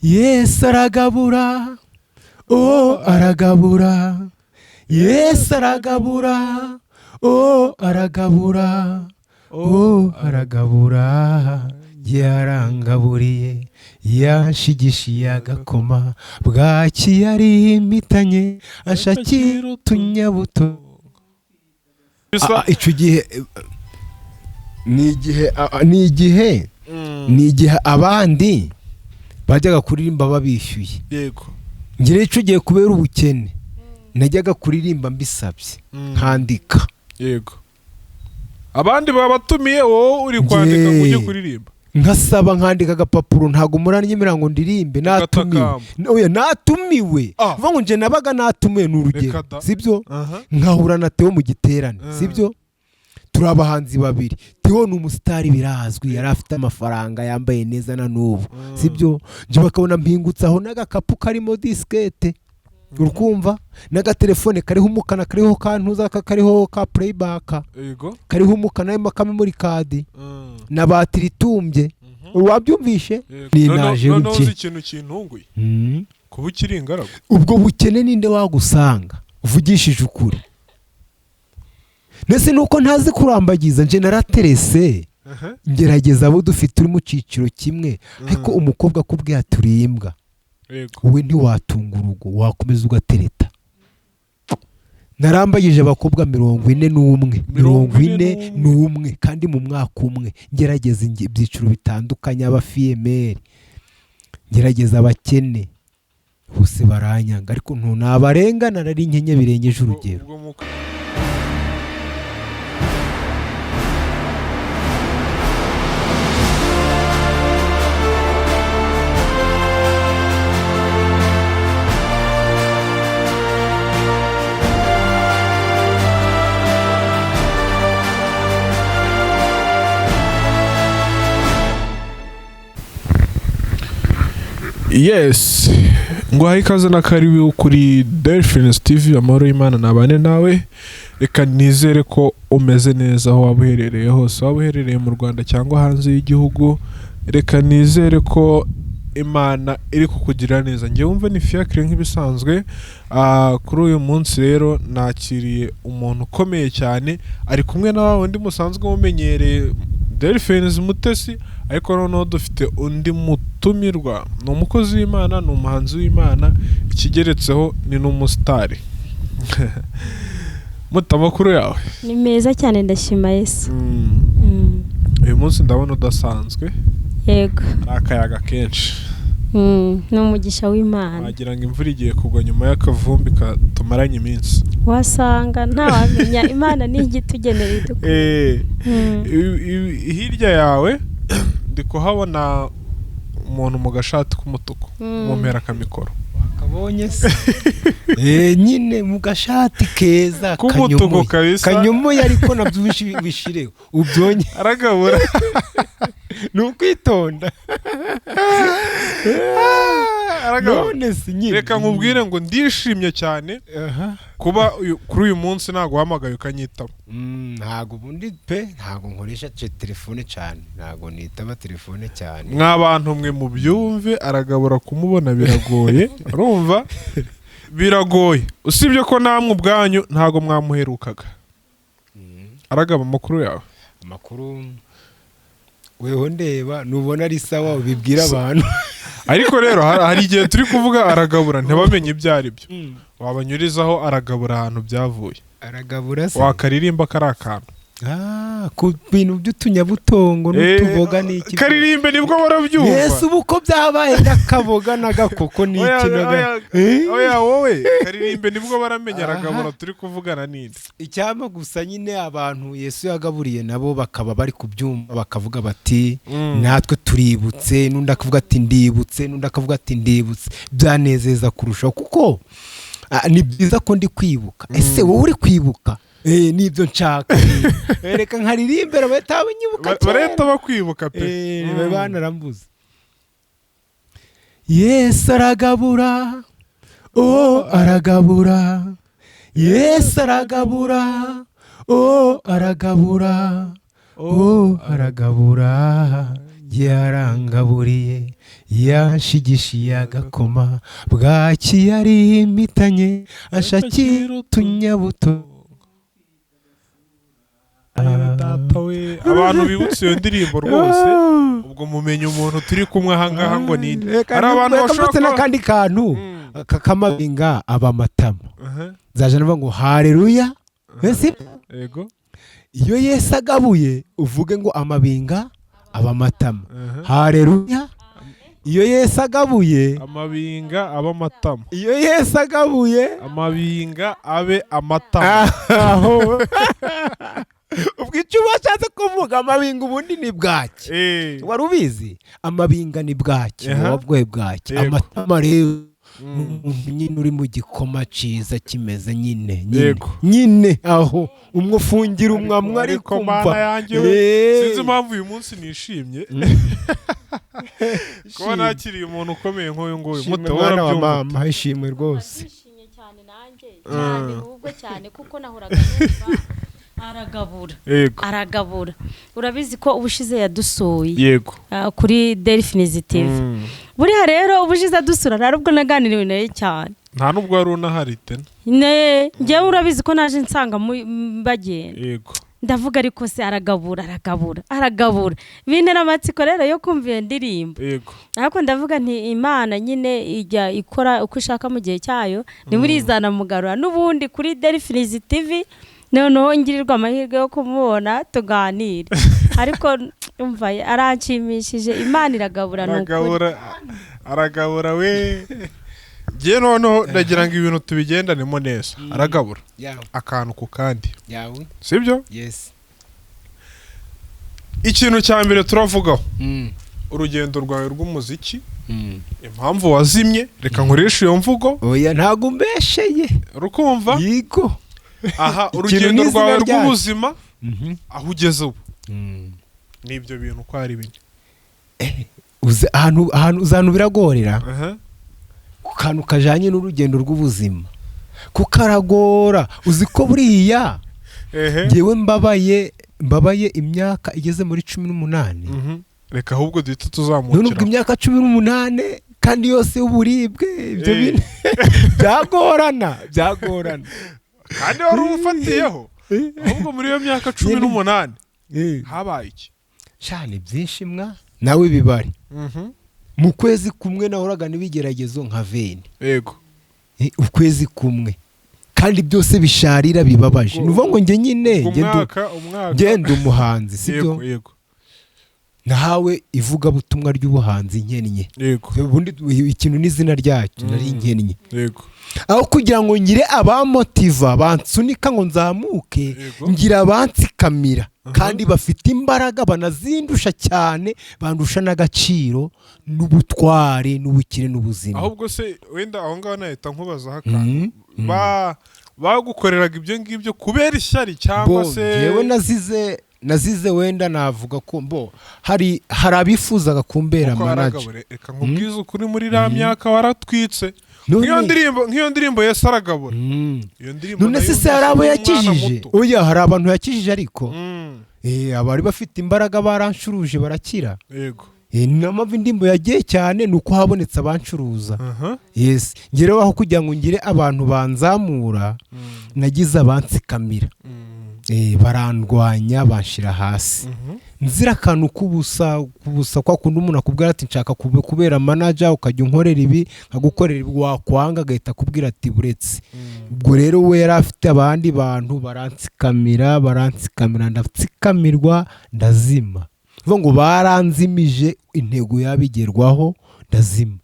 Yesu aragabura, oh aragabura. Yesu aragabura, oh aragabura, oh aragabura. Yarangaburiye, yanshigishiye agakoma, bwaki yari impitanye, anshakira utunyabuto. Icyo gihe ni igihe ni igihe ni igihe abandi bajyaga kuririmba babishyuye. Yego. Ngira icyo gihe kubera ubukene najyaga kuririmba mbisabye, nkandika. Yego. Abandi babatumiye, wowe uri kwandika ngo ujye kuririmba. Nkasaba, nkandika agapapuro, ntabwo muranyemera ngo ndirimbe natumiwe. Ugatakamba. Oya, natumiwe. Ah. Vuga ngo nje nabaga natumiwe ni urugero. Reka da. Sibyo? Aha. Nkahura na Theo mu giterane. Sibyo? Turi abahanzi babiri. Theo ni umusitari birazwi, yari afite amafaranga, yambaye neza na n'ubu. Sibyo? Nje bakabona mpingutse aho n'agakapu karimo disikete, urukumva, n'agatelefone kariho umukana, kariho kantuza, kariho ka playback, Yego. kariho umukana harimo ka memory card na batiri itumbye. Wabyumvishe? Yego. Ni Noneho naje noneho buke. uzi ikintu kintunguye? Kuba ukiri ingaragu. Ubwo bukene ninde wagusanga uvugishije ukuri? Ndetse nuko ntazi kurambagiza, nje naraterese, Aha. ngerageza abo dufite uri mu cyiciro kimwe, ariko umukobwa akubwiye ati uri imbwa, Yego. wowe ntiwatunga urugo, wakomeza ugatereta. Narambagije abakobwa 41, 41, kandi mu mwaka umwe ngerageza ibyiciro bitandukanye, abafiyemeri, ngerageza abakene, bose baranyanga, ariko ntunabarengana, nari nkenye birengeje urugero. Ubwo Yes, nguhaye ikaze na karibu kuri Delphines TV. Amahoro y'Imana nabane nawe. Reka nizere ko umeze neza aho waba uherereye hose, waba uherereye mu Rwanda cyangwa hanze y'igihugu. Reka nizere ko Imana iri kukugirira neza. Njye wumva ni Fiacre nk'ibisanzwe. Kuri uyu munsi rero nakiriye umuntu ukomeye cyane, ari kumwe na wa wundi musanzwe mumenyereye, Delphines Mutesi, ariko noneho dufite undi mutumirwa. Ni umukozi w'Imana, ni umuhanzi w'Imana, ikigeretseho ni n'umusitari. Muta, amakuru yawe? Ni meza cyane, ndashima Yesu. Uyu munsi ndabona udasanzwe. Yego. Hari akayaga kenshi. Ni umugisha w'Imana. Wagira ngo imvura igiye kugwa nyuma y'akavumbi tumaranye iminsi. Wasanga ntawamenya, Imana ni igitugenera idukwiye. Hirya yawe ndi kuhabona umuntu mu gashati k'umutuku, mu mpera akamikoro. Wakabonye se? Nyine mu gashati keza k'umutuku kanyomoye. Kabisa. Kanyomoye, ariko nabyo ubishireho ubyonye. Aragabura. Ni ukwitonda. Aragabura. None si nyine. Reka nkubwire ngo ndishimye cyane Aha. kuba kuri uyu munsi naguhamagaye ukanyitaba. Ntago ubundi pe, ntago nkoresha telefone cyane, ntago nitaba telefone cyane. Mwa bantu mwe mubyumve, aragabura kumubona biragoye, urumva biragoye, usibye ko namwe ubwanyu ntago mwamuherukaga. Aragaba, amakuru yawe? Amakuru weho ndeba nubona ari sawa ubibwira abantu. Ariko rero hari igihe turi kuvuga aragabura ntibamenye ibyo ari byo, wabanyurizaho aragabura ahantu byavuye. Aragabura se? Wakaririmba kari akantu. Ah, ku bintu by'utunyabutongo n'utuboga n'iki. Karirimbe nibwo barabyumva. Yesu, ubu ko byabaye n'akaboga n'agakoko n'iki Oya, n'aga oya, oya, wowe karirimbe nibwo baramenya Aha. aragabura turi kuvugana ninde. Icyampa gusa nyine abantu Yesu yagaburiye nabo bakaba bari kubyumva, bakavuga bati natwe tuributse, n'undi akavuga ati ndibutse, n'undi akavuga ati ndibutse, byanezeza kurushaho, kuko ni byiza ko ndi kwibuka. Ese wowe uri kwibuka? Nibyo nshaka. Reka nkaririmbe bahita banyibuka kera. Barahita bakwibuka pe. Banarambuze. Yesu aragabura, oh aragabura. Yesu aragabura, oh aragabura, oh aragabura. Yarangaburiye, yanshigishiye agakoma, bwaki yarimitanye, anshakira utunyabuto. Data we, abantu bibutse iyo ndirimbo rwose, ubwo mumenye umuntu turi kumwe ahangaha ngo ninde. Reka Hari abantu reka bashobora mvutse kuba- n'akandi kantu kakamabinga aba amatama. Nzaje navuga ngo haleluya. Ese Yego. iyo Yesu agabuye, uvuge ngo amabinga aba amatama. Haleluya. Iyo Yesu agabuye, Amabinga aba amatama. Iyo Yesu agabuye, Amabinga abe amatama. Aho ubwo icyo bashatse kuvuga, amabinga ubundi ni bwaki. Wari ubizi, amabinga ni bwaki, buba bwoye bwaki. Amatama rero ni umuntu nyine uri mu gikoma cyiza kimeze nyine nyine nyine aho umwe ufungira umwamwe ari Ariko kumva. Mana yanjye we, sinzi impamvu uyu munsi nishimye kuba nakiriye umuntu ukomeye nk'uyu nguyu. Ishimwe Muto mwana wa warabyumva. mama, ishimwe rwose. Ndishimye cyane nanjye cyane, ahubwo cyane kuko nahoraga numva aragabura. Aragabura. Urabizi ko ubushize yadusuye kuri Delphines TV. Buriya rero ubushize adusura nta nubwo naganiriwe nawe cyane. Nta nubwo wari unahari tena. Ne, njyewe urabizi ko naje nsanga bagenda. Ndavuga ariko se aragabura, aragabura, aragabura, bintera amatsiko rero yo kumva iyo ndirimbo. Ariko ndavuga nti Imana nyine ijya ikora uko ishaka mu gihe cyayo, ntimurizana mugarura n'ubundi kuri Delphines TV, noneho ngirirwa amahirwe yo kumubona tuganire. Ariko umva, aranshimishije. Imana iragabura, ni ukuri. Aragabura, aragabura we. Ngiye noneho ndagira ngo ibintu tubigendanemo neza. Aragabura Yawe. akantu ku kandi, Yawe. sibyo? Yes. Ikintu cya mbere turavugaho, urugendo rwawe rw'umuziki, impamvu wazimye, reka nkoreshe iyo mvugo. Oya, ntabwo umbesheye. Rukumva. Yego. Aha, Ikintu urugendo n'izina rwawe ryacu. rw'ubuzima, aho ugeze ubu, n'ibyo bintu uko ari bine. Uzi ahantu uzi ahantu biragorera, ku kantu kajanye n'urugendo rw'ubuzima, kuko aragora. Uzi ko buriya ngewe mbabaye imyaka igeze muri 18. Reka ahubwo duhite None ubwo tuzamukira. imyaka 18 kandi yose y'uburibwe, ibyo bintu byagorana, byagorana. Kandi wari ufatiyeho ahubwo muri iyo myaka cumi Nyine. n'umunani habaye iki? Shani byinshi mwa nawe bibari. Mu kwezi kumwe nahoraga n'ibigeragezo nka veni. Ukwezi kumwe, kandi byose bisharira, bibabaje. Ni ukuvuga ngo njye nyine Ubwo njye umwaka ngenda umuhanzi, sibyo? Yego. Nahawe ivugabutumwa ry'ubuhanzi nkennye. Ubundi ikintu n'izina ryacyo nari nkennye. Aho kugira ngo ngire abamotiva bansunika ngo nzamuke, ngira abansikamira kandi bafite imbaraga, banazindusha cyane, bandusha n'agaciro n'ubutwari n'ubukire n'ubuzima. Ahubwo se wenda aho ngaho nahita nkubazaho akantu. Bagukoreraga ibyo ngibyo kubera ishyari cyangwa Bo, se? njyewe nazize wenda navuga ko bo hari abifuzaga kumbera Kuko manager. aragabura. Reka nkubwize ukuri, muri iriya myaka waratwitse. None Nk'iyo ndirimbo Yesu aragabura, iyo ndirimbo None se se hari abo nayumvise ndi umwana yakijije? muto. Oya, hari abantu yakijije, ariko abari bafite imbaraga baranshuruje barakira. Niyo mpamvu indirimbo yagiye cyane, ni uko habonetse abancuruza. Yes, ngereho aho kugira ngo ngire abantu banzamura, nagize abansikamira. Barandwanya, banshira hasi. Nzira akantu k'ubusa k'ubusa, kwa kundi umuntu akubwira ati nshaka kubera manager, ukajya unkorera ibi, nkagukorera ibi, wakwanga agahita akubwira ati buretse. Ubwo rero we yari afite abandi bantu, baransikamira, baransikamira, ndatsikamirwa, ndazima. Bivuga ngo baranzimije, intego yabigerwaho, ndazima.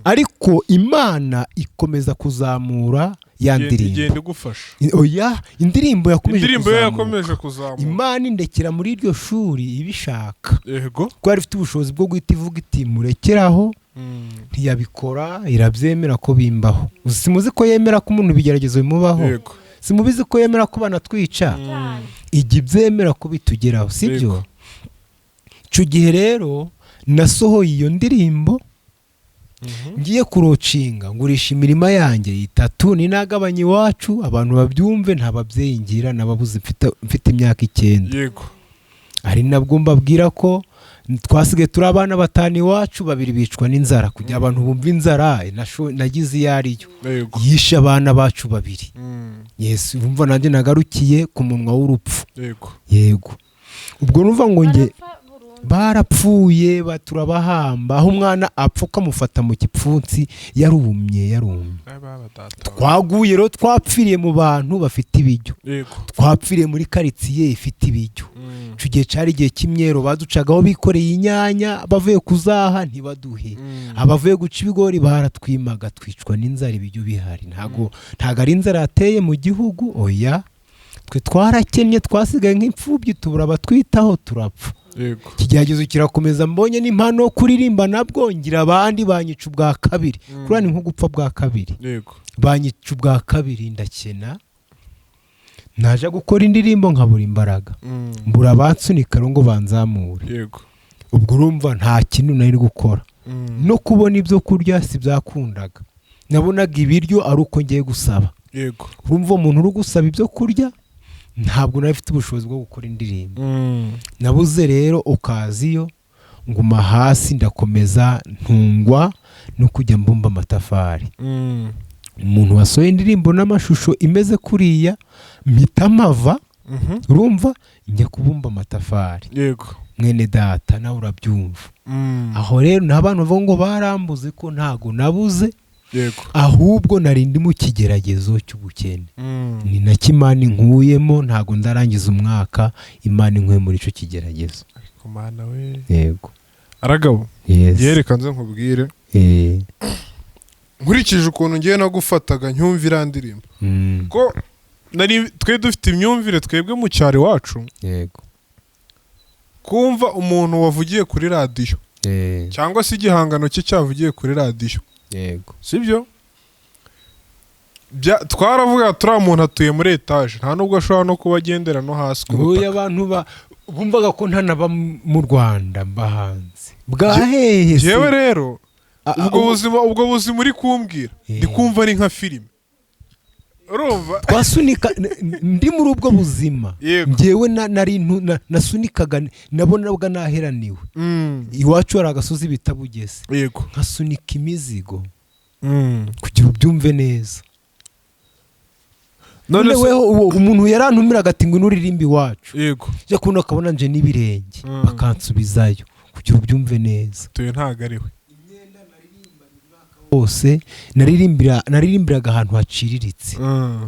Ariko Imana ikomeza kuzamura ya ndirimbo. Igenda igufasha. Oya, indirimbo yakomeje Indirimbo yo kuzamuka. yakomeje kuzamuka. Imana indekera muri iryo shuri ibishaka, kuko yari ifite ubushobozi bwo guhita ivuga iti murekeraho. Ntiyabikora, irabyemera ko bimbaho. Simuzi ko yemera ko umuntu ibigeragezo bimubaho? Simubizi ko yemera ko banatwica? Ijya ibyemera ko bitugeraho, sibyo? Yego. Icyo gihe rero nasohoye iyo ndirimbo, ngiye kurocinga, ngurisha imirima yanjye itatu, ninagabanya iwacu. Abantu babyumve, nta babyeyi ngira, nababuze mfite imyaka 9. Ari nabwo mbabwira ko Twasigaye turi abana batanu iwacu, babiri bicwa n'inzara. Kugira abantu bumva inzara nagize iyo ariyo, yishe abana bacu babiri. Yesu, urumva nanjye nagarukiye ku munwa w'urupfu. Yego, ubwo numva ngo nge barapfuye, turabahamba, aho umwana apfa ukamufata mu gipfunsi yarumye. Twaguye rero, twapfiriye mu bantu bafite ibiryo, twapfiriye muri karitsiye ifite ibiryo. Icyo gihe cyari igihe cy'imyero, baducagaho bikoreye inyanya, bavuye kuzaha ntibaduhe, abavuye guca ibigori baratwimaga, twicwa n'inzara ibiryo bihari. Ntago ari inzara yateye mu gihugu, oya, twe twarakennye, twasigaye nk'imfubyi, tubura abatwitaho, turapfa. Ikigeragezo kirakomeza, mbonye n'impano yo kuririmba, nabwo ngira abandi banyica ubwa kabiri. Kuriya ni nko gupfa bwa kabiri. Banyica ubwa kabiri, ndakena, naje gukora indirimbo nkabura imbaraga, mbura abansunika ngo banzamure. Ubwo urumva nta kintu nari gukora, no kubona ibyo kurya si byakundaga, nabonaga ibiryo ari uko ngiye gusaba. Urumva umuntu uri gusaba ibyo kurya, ntabwo nari mfite ubushobozi bwo gukora indirimbo. Nabuze rero okaziyo, nguma hasi, ndakomeza ntungwa no kujya mbumba amatafari. Umuntu wasohoye indirimbo n'amashusho imeze kuriya, mpita mpava, urumva njya kubumba amatafari. Mwene data, nawe urabyumva. Aho rero n'abantu bavuga ngo barambuze, ko ntago nabuze, ahubwo nari ndi mu kigeragezo cy'ubukene. Ni nacyo Imana inkuyemo, ntago ndarangiza umwaka Imana inkuye muri icyo kigeragezo. Yego. Aragabo, yereka nze nkubwire, nkurikije ukuntu ngiye nagufataga ncyumva iriya ndirimbo, ko nari twe dufite imyumvire twebwe mu cyaro iwacu, kumva umuntu wavugiye kuri radiyo cyangwa se igihangano cye cyavugiye kuri radiyo, sibyo? Twaravuga turiya muntu atuye muri etaje, nta nubwo ashobora no kuba agendera no hasi ku butaka. Abantu bumvaga ko ntanaba mu Rwanda, mba hanze bwahehe. Yewe rero ubwo buzima uri kumbwira, ndi kumva ari nka filime, urumva? Twasunika ndi muri ubwo buzima, ngewe nari nasunikaga, nabonaga naheraniwe. Iwacu hari agasozi bita Bugese, nkasunika imizigo kugira ubyumve neza. None weho umuntu yarantumiraga ati ngwino uririmbe iwacu, jya kubona akabona nje n'ibirenge, bakansubizayo kugira ubyumve neza. Tuye ntago ari we hose naririmbiraga ahantu haciriritse,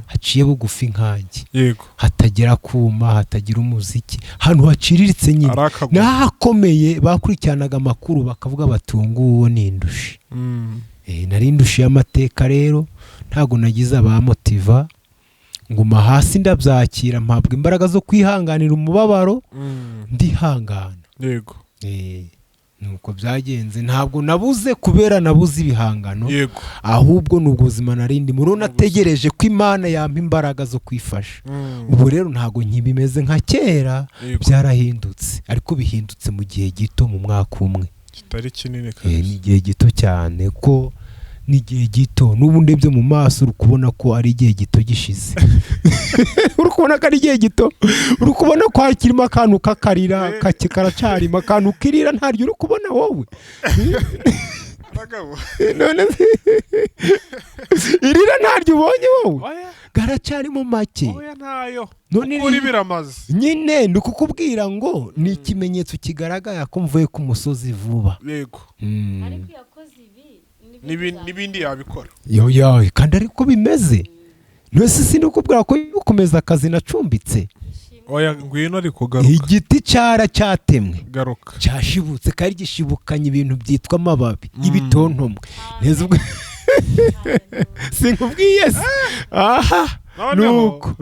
haciye bugufi nkanjye, hatagira kuma, hatagira umuziki, ahantu haciriritse nyine. N'ahakomeye bakurikiranaga amakuru bakavuga bati uwo nguwo ni indushi. Nari indushi y'amateka rero, ntago nagize abamotiva, nguma hasi ndabyakira, mpabwa imbaraga zo kwihanganira umubabaro, ndihangana. Nuko byagenze, ntabwo nabuze kubera nabuze ibihangano, ahubwo ni ubuzima narindi muri nategereje ko Imana yampa imbaraga zo kwifasha. Ubu rero ntabwo nkibimeze nka kera, byarahindutse, ariko bihindutse mu gihe gito, mu mwaka umwe kitari kinini kabisa. Ni igihe gito cyane, ko ni igihe gito n'ubu ndebye mu maso uri kubona ko ari igihe gito gishize. Uri kubona ko ari igihe gito, uri kubona ko hakirimo akantu kakarira, karacarimo akantu kirira, ntaryo uri kubona wowe. None irira ntaryo ubonye wowe, garacarimo make. None biramaze nyine, ni ukukubwira ngo ni ikimenyetso kigaragara ko mvuye ku musozi vuba. Yego. N'ibindi yabikora. Yo kandi ariko bimeze. Ntese sinukubwira ko ukomeza akazi nacumbitse. Oya ngwino ariko garuka. Igiti cyara cyatemwe. Garuka. Cyashibutse kandi gishibukanye ibintu byitwa amababi, ibitontomwe. Neza ubwo sinkubwiye se. Aha. Nuko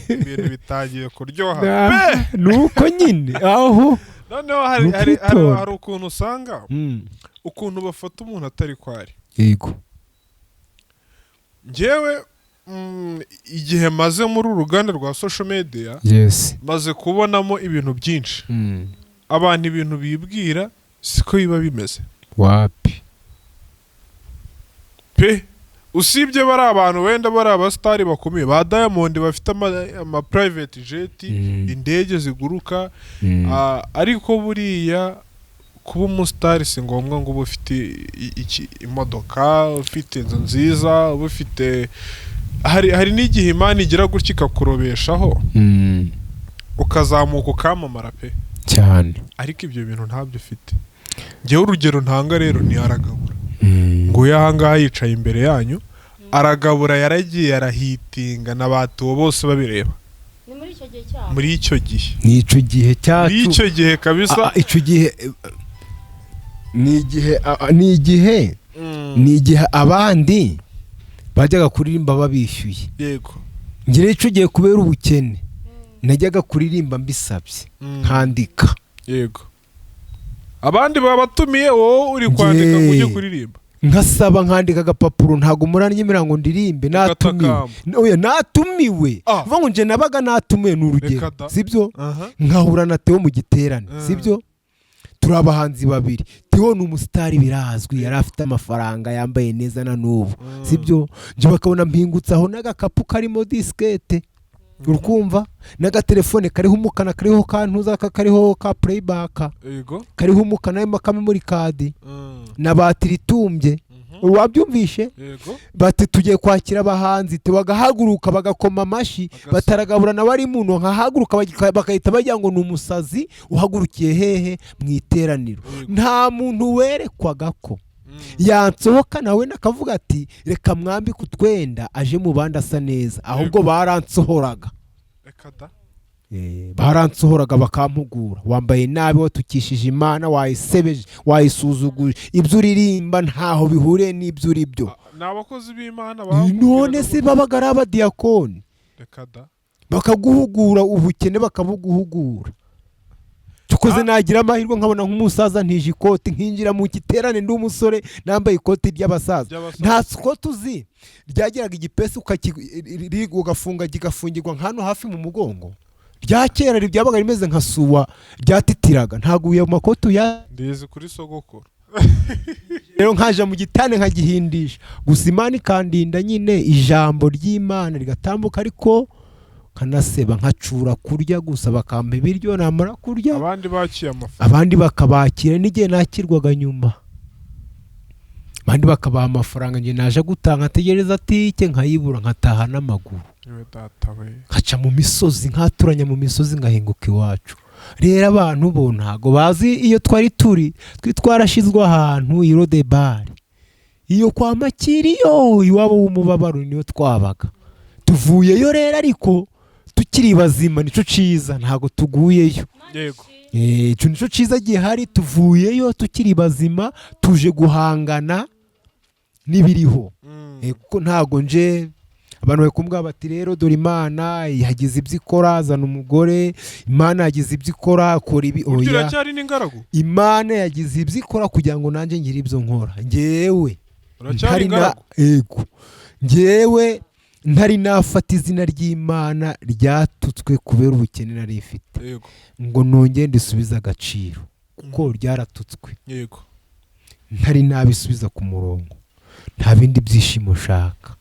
ibintu bitangiye kuryoha. Nuko nyine aho. Noneho hari ukuntu usanga ukuntu bafata umuntu atari kwari. Yego. Njyewe igihe maze muri uruganda rwa social media, maze kubonamo ibintu byinshi. Abantu ibintu bibwira siko biba bimeze. Wapi pe, Usibye bari abantu wenda bari abasitari bakomeye ba Diamond bafite ama private jet, indege ziguruka, ariko buriya kuba umusitari si ngombwa ngo ube ufite imodoka, ufite inzu nziza, ube ufite hari n'igihe Imana igira gutya ikakurobeshaho, ukazamuka ukamamara pe, cyane, ariko ibyo bintu ntabyo ufite. Ngewe urugero ntanga rero ni Aragabura. Nguyu ahangaha yicaye imbere yanyu, Aragabura yaragiye arahitinga na batuwo bose babireba. Ni muri icyo gihe cyabo. Muri icyo gihe. Ni icyo gihe cyacu. Muri icyo gihe kabisa. Icyo gihe ni igihe ni igihe ni igihe abandi bajyaga kuririmba babishyuye. Yego. Ngira icyo gihe kubera ubukene najyaga kuririmba mbisabye, nkandika. Yego. Abandi babatumiye, wowe uri kwandika ngo ujye kuririmba. Nkasaba, nkandika agapapuro, ntabwo muranyemera ngo ndirimbe natumiwe. Oya, natumiwe. Vuga ngo nje nabaga natumiwe ni urugero, sibyo? Nkahura na Theo mu giterane, sibyo? Turi abahanzi babiri. Theo ni umusitari birazwi, yari afite amafaranga, yambaye neza na n'ubu, sibyo? Nje bakabona mpingutse aho n'agakapu karimo diskete, urukumva, n'agatelefone kariho umukana, kariho kantuza, kariho ka playback, kariho umukana harimo ka memory card, na batiri itumbye. Wabyumvishe? Bati tugiye kwakira abahanzi, bagahaguruka bagakoma amashyi, bataragabura nawe ari muno, nkahaguruka bagahita bagira ngo ni umusazi uhagurukiye hehe mu iteraniro. Nta muntu werekwaga ko yansohoka nawe nakavuga ati reka mwambike utwenda aje mu bandi asa neza, ahubwo baransohoraga. Baransohoraga bakampugura, wambaye nabi, watukishije Imana, wayisebeje, wayisuzuguje, ibyo uririmba ntaho bihuriye n'ibyo uri byo. Ni abakozi b'Imana. None se babaga ari abadiyakoni, bakaguhugura ubukene, bakabuguhugura. Tukoze nagira amahirwe nkabona nk'umusaza ntije ikoti, nkinjira mu giterane ndi umusore nambaye ikoti ry'abasaza. Nta sikoti uzi ryageraga igipesi ugafunga kigafungirwa nk'hano hafi mu mugongo, rya kera ryabaga rimeze nka suwa, ryatitiraga. Ntabwo uyu makoti ya ndizi kuri sogokuru. Rero nkaja mu gitane nkagihindisha gusa, Imana ikandinda nyine, ijambo ry'Imana rigatambuka, ariko nkanaseba nkacura kurya gusa, bakampa ibiryo namara kurya abandi bakiye amafaranga, abandi bakabakira n'igihe nakirwaga nyuma, abandi bakabaha amafaranga, njye naje gutanga ntegereza tike nkayibura, nkataha n'amaguru, nkaca mu misozi, nkaturanya mu misozi, ngahinguka iwacu. Rero abantu bo ntago bazi iyo twari turi, twarashizwe ahantu i Rodebari, iyo kwa Makiriyo iwabo w'umubabaro niyo twabaga. Tuvuyeyo rero ariko tukiri bazima, nico ciza, ntago tuguyeyo. Yego. Ico nico ciza gihari, tuvuyeyo tukiri bazima, tuje guhangana n'ibiriho. Kuko ntago nje abantu bari kumbwira bati rero dore Imana yagize ibyo ikora, azana umugore, Imana yagize ibyo ikora, akora ibi. Oya, uracyari n'ingaragu. Imana yagize ibyo ikora kugira ngo nanjye ngire ibyo nkora. Ngewe uracyari ingaragu. Yego, ngewe ntari nafata izina ry'Imana ryatutswe kubera ubukene nari ifite, ngo nongere ndisubize agaciro kuko ryaratutswe. Yego, ntari nabisubiza ku murongo, nta bindi byishimo nshaka,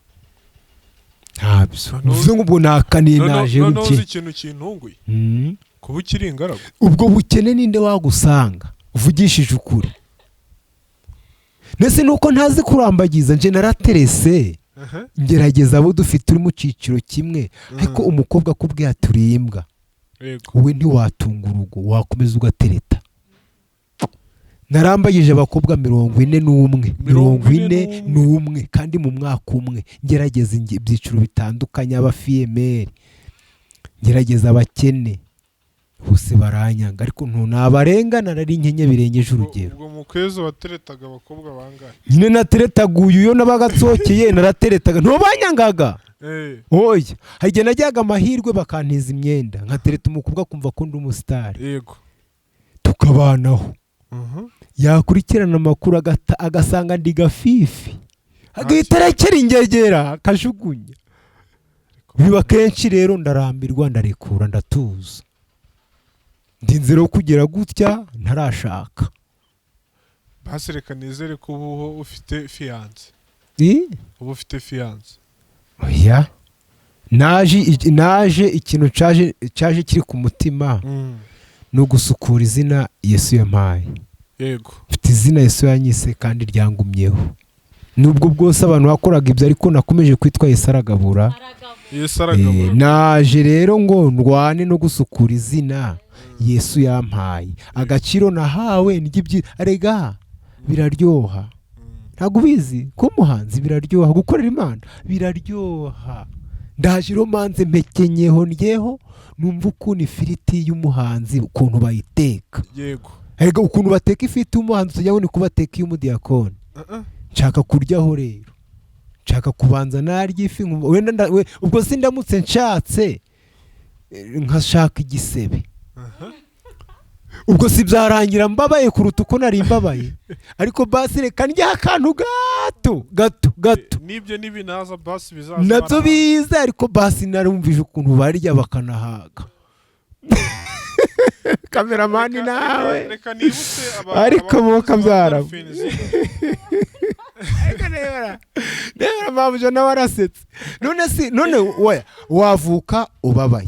ntabyo. Bivuze ngo ubwo nakaniye naje buke. None ikintu kintunguye kuba ukiri ingaragu, ubwo bukene ninde wagusanga uvugishije ukuri? Nese nuko ntazi kurambagiza, nje naraterese ngerageza abo dufite uri mu ciciro kimwe, ariko umukobwa akubwiye ati imbwa, wowe ntiwatunga urugo, wakomeza ugatereta. Narambagije abakobwa 41, 41 kandi mu mwaka umwe, ngerageza ibyiciro bitandukanye, abafiyemeri, ngerageza abakene, bose baranyanga, ariko ntunabarengana, nari nkenye birengeje urugero. Ubwo mu kwezi wateretaga abakobwa bangahe? Nyine nateretaguye uyo nabaga nsohokeye, narateretaga, ntubanyangaga. Oya, hari igihe najyaga amahirwe bakantiza imyenda, nkatereta umukobwa kumva ko ndi umusitari. Yego. Tukabanaho. Yakurikirana amakuru agasanga ndi gafifi, agahita arekera ingegera akajugunya. Biba kenshi rero ndarambirwa, ndarekura, ndatuza, ndi inzira yo kugera gutya ntarashaka. Basi reka nizere ko ubu ufite fiance. Uba ufite fiancé? Oya, naje ikintu cyaje kiri ku mutima ni ugusukura izina Yesu yampaye. Mfite izina Yesu yanyise kandi ryangumyeho, nubwo bwose abantu bakoraga ibyo, ariko nakomeje kwitwa Yesu aragabura. Yesu aragabura. Naje rero ngo ndwane no gusukura izina Yesu yampaye, agaciro nahawe n'iby'ibyi. Arega biraryoha, ntabwo ubizi ko umuhanzi biraryoha, gukorera Imana biraryoha. Ndaje romanze mpekenyeho ndyeho, numva ukuntu ifiriti y'umuhanzi ukuntu bayiteka. Erega ukuntu bateka ifiriti y'umuhanzi tujya ni kubateka iy'umudiyakoni. Nshaka kuryaho rero, nshaka kubanza narya ifi nkumva wenda ubwo sindamutse nshatse nkashaka igisebe, ubwo si byarangira mbabaye kuruta uko nari mbabaye, ariko basi reka ndya akantu gato gato gato. N'ibyo n'ibinaza basi bizaza. Nabyo biza, ariko basi narumvije ukuntu barya bakanahaga. Cameraman nawe. Reka nibutse Ariko abakunzi mwuka ba byara. Dolphins. Ariko nebera mpamvu nawe arasetse. None si none oya, wavuka ubabaye.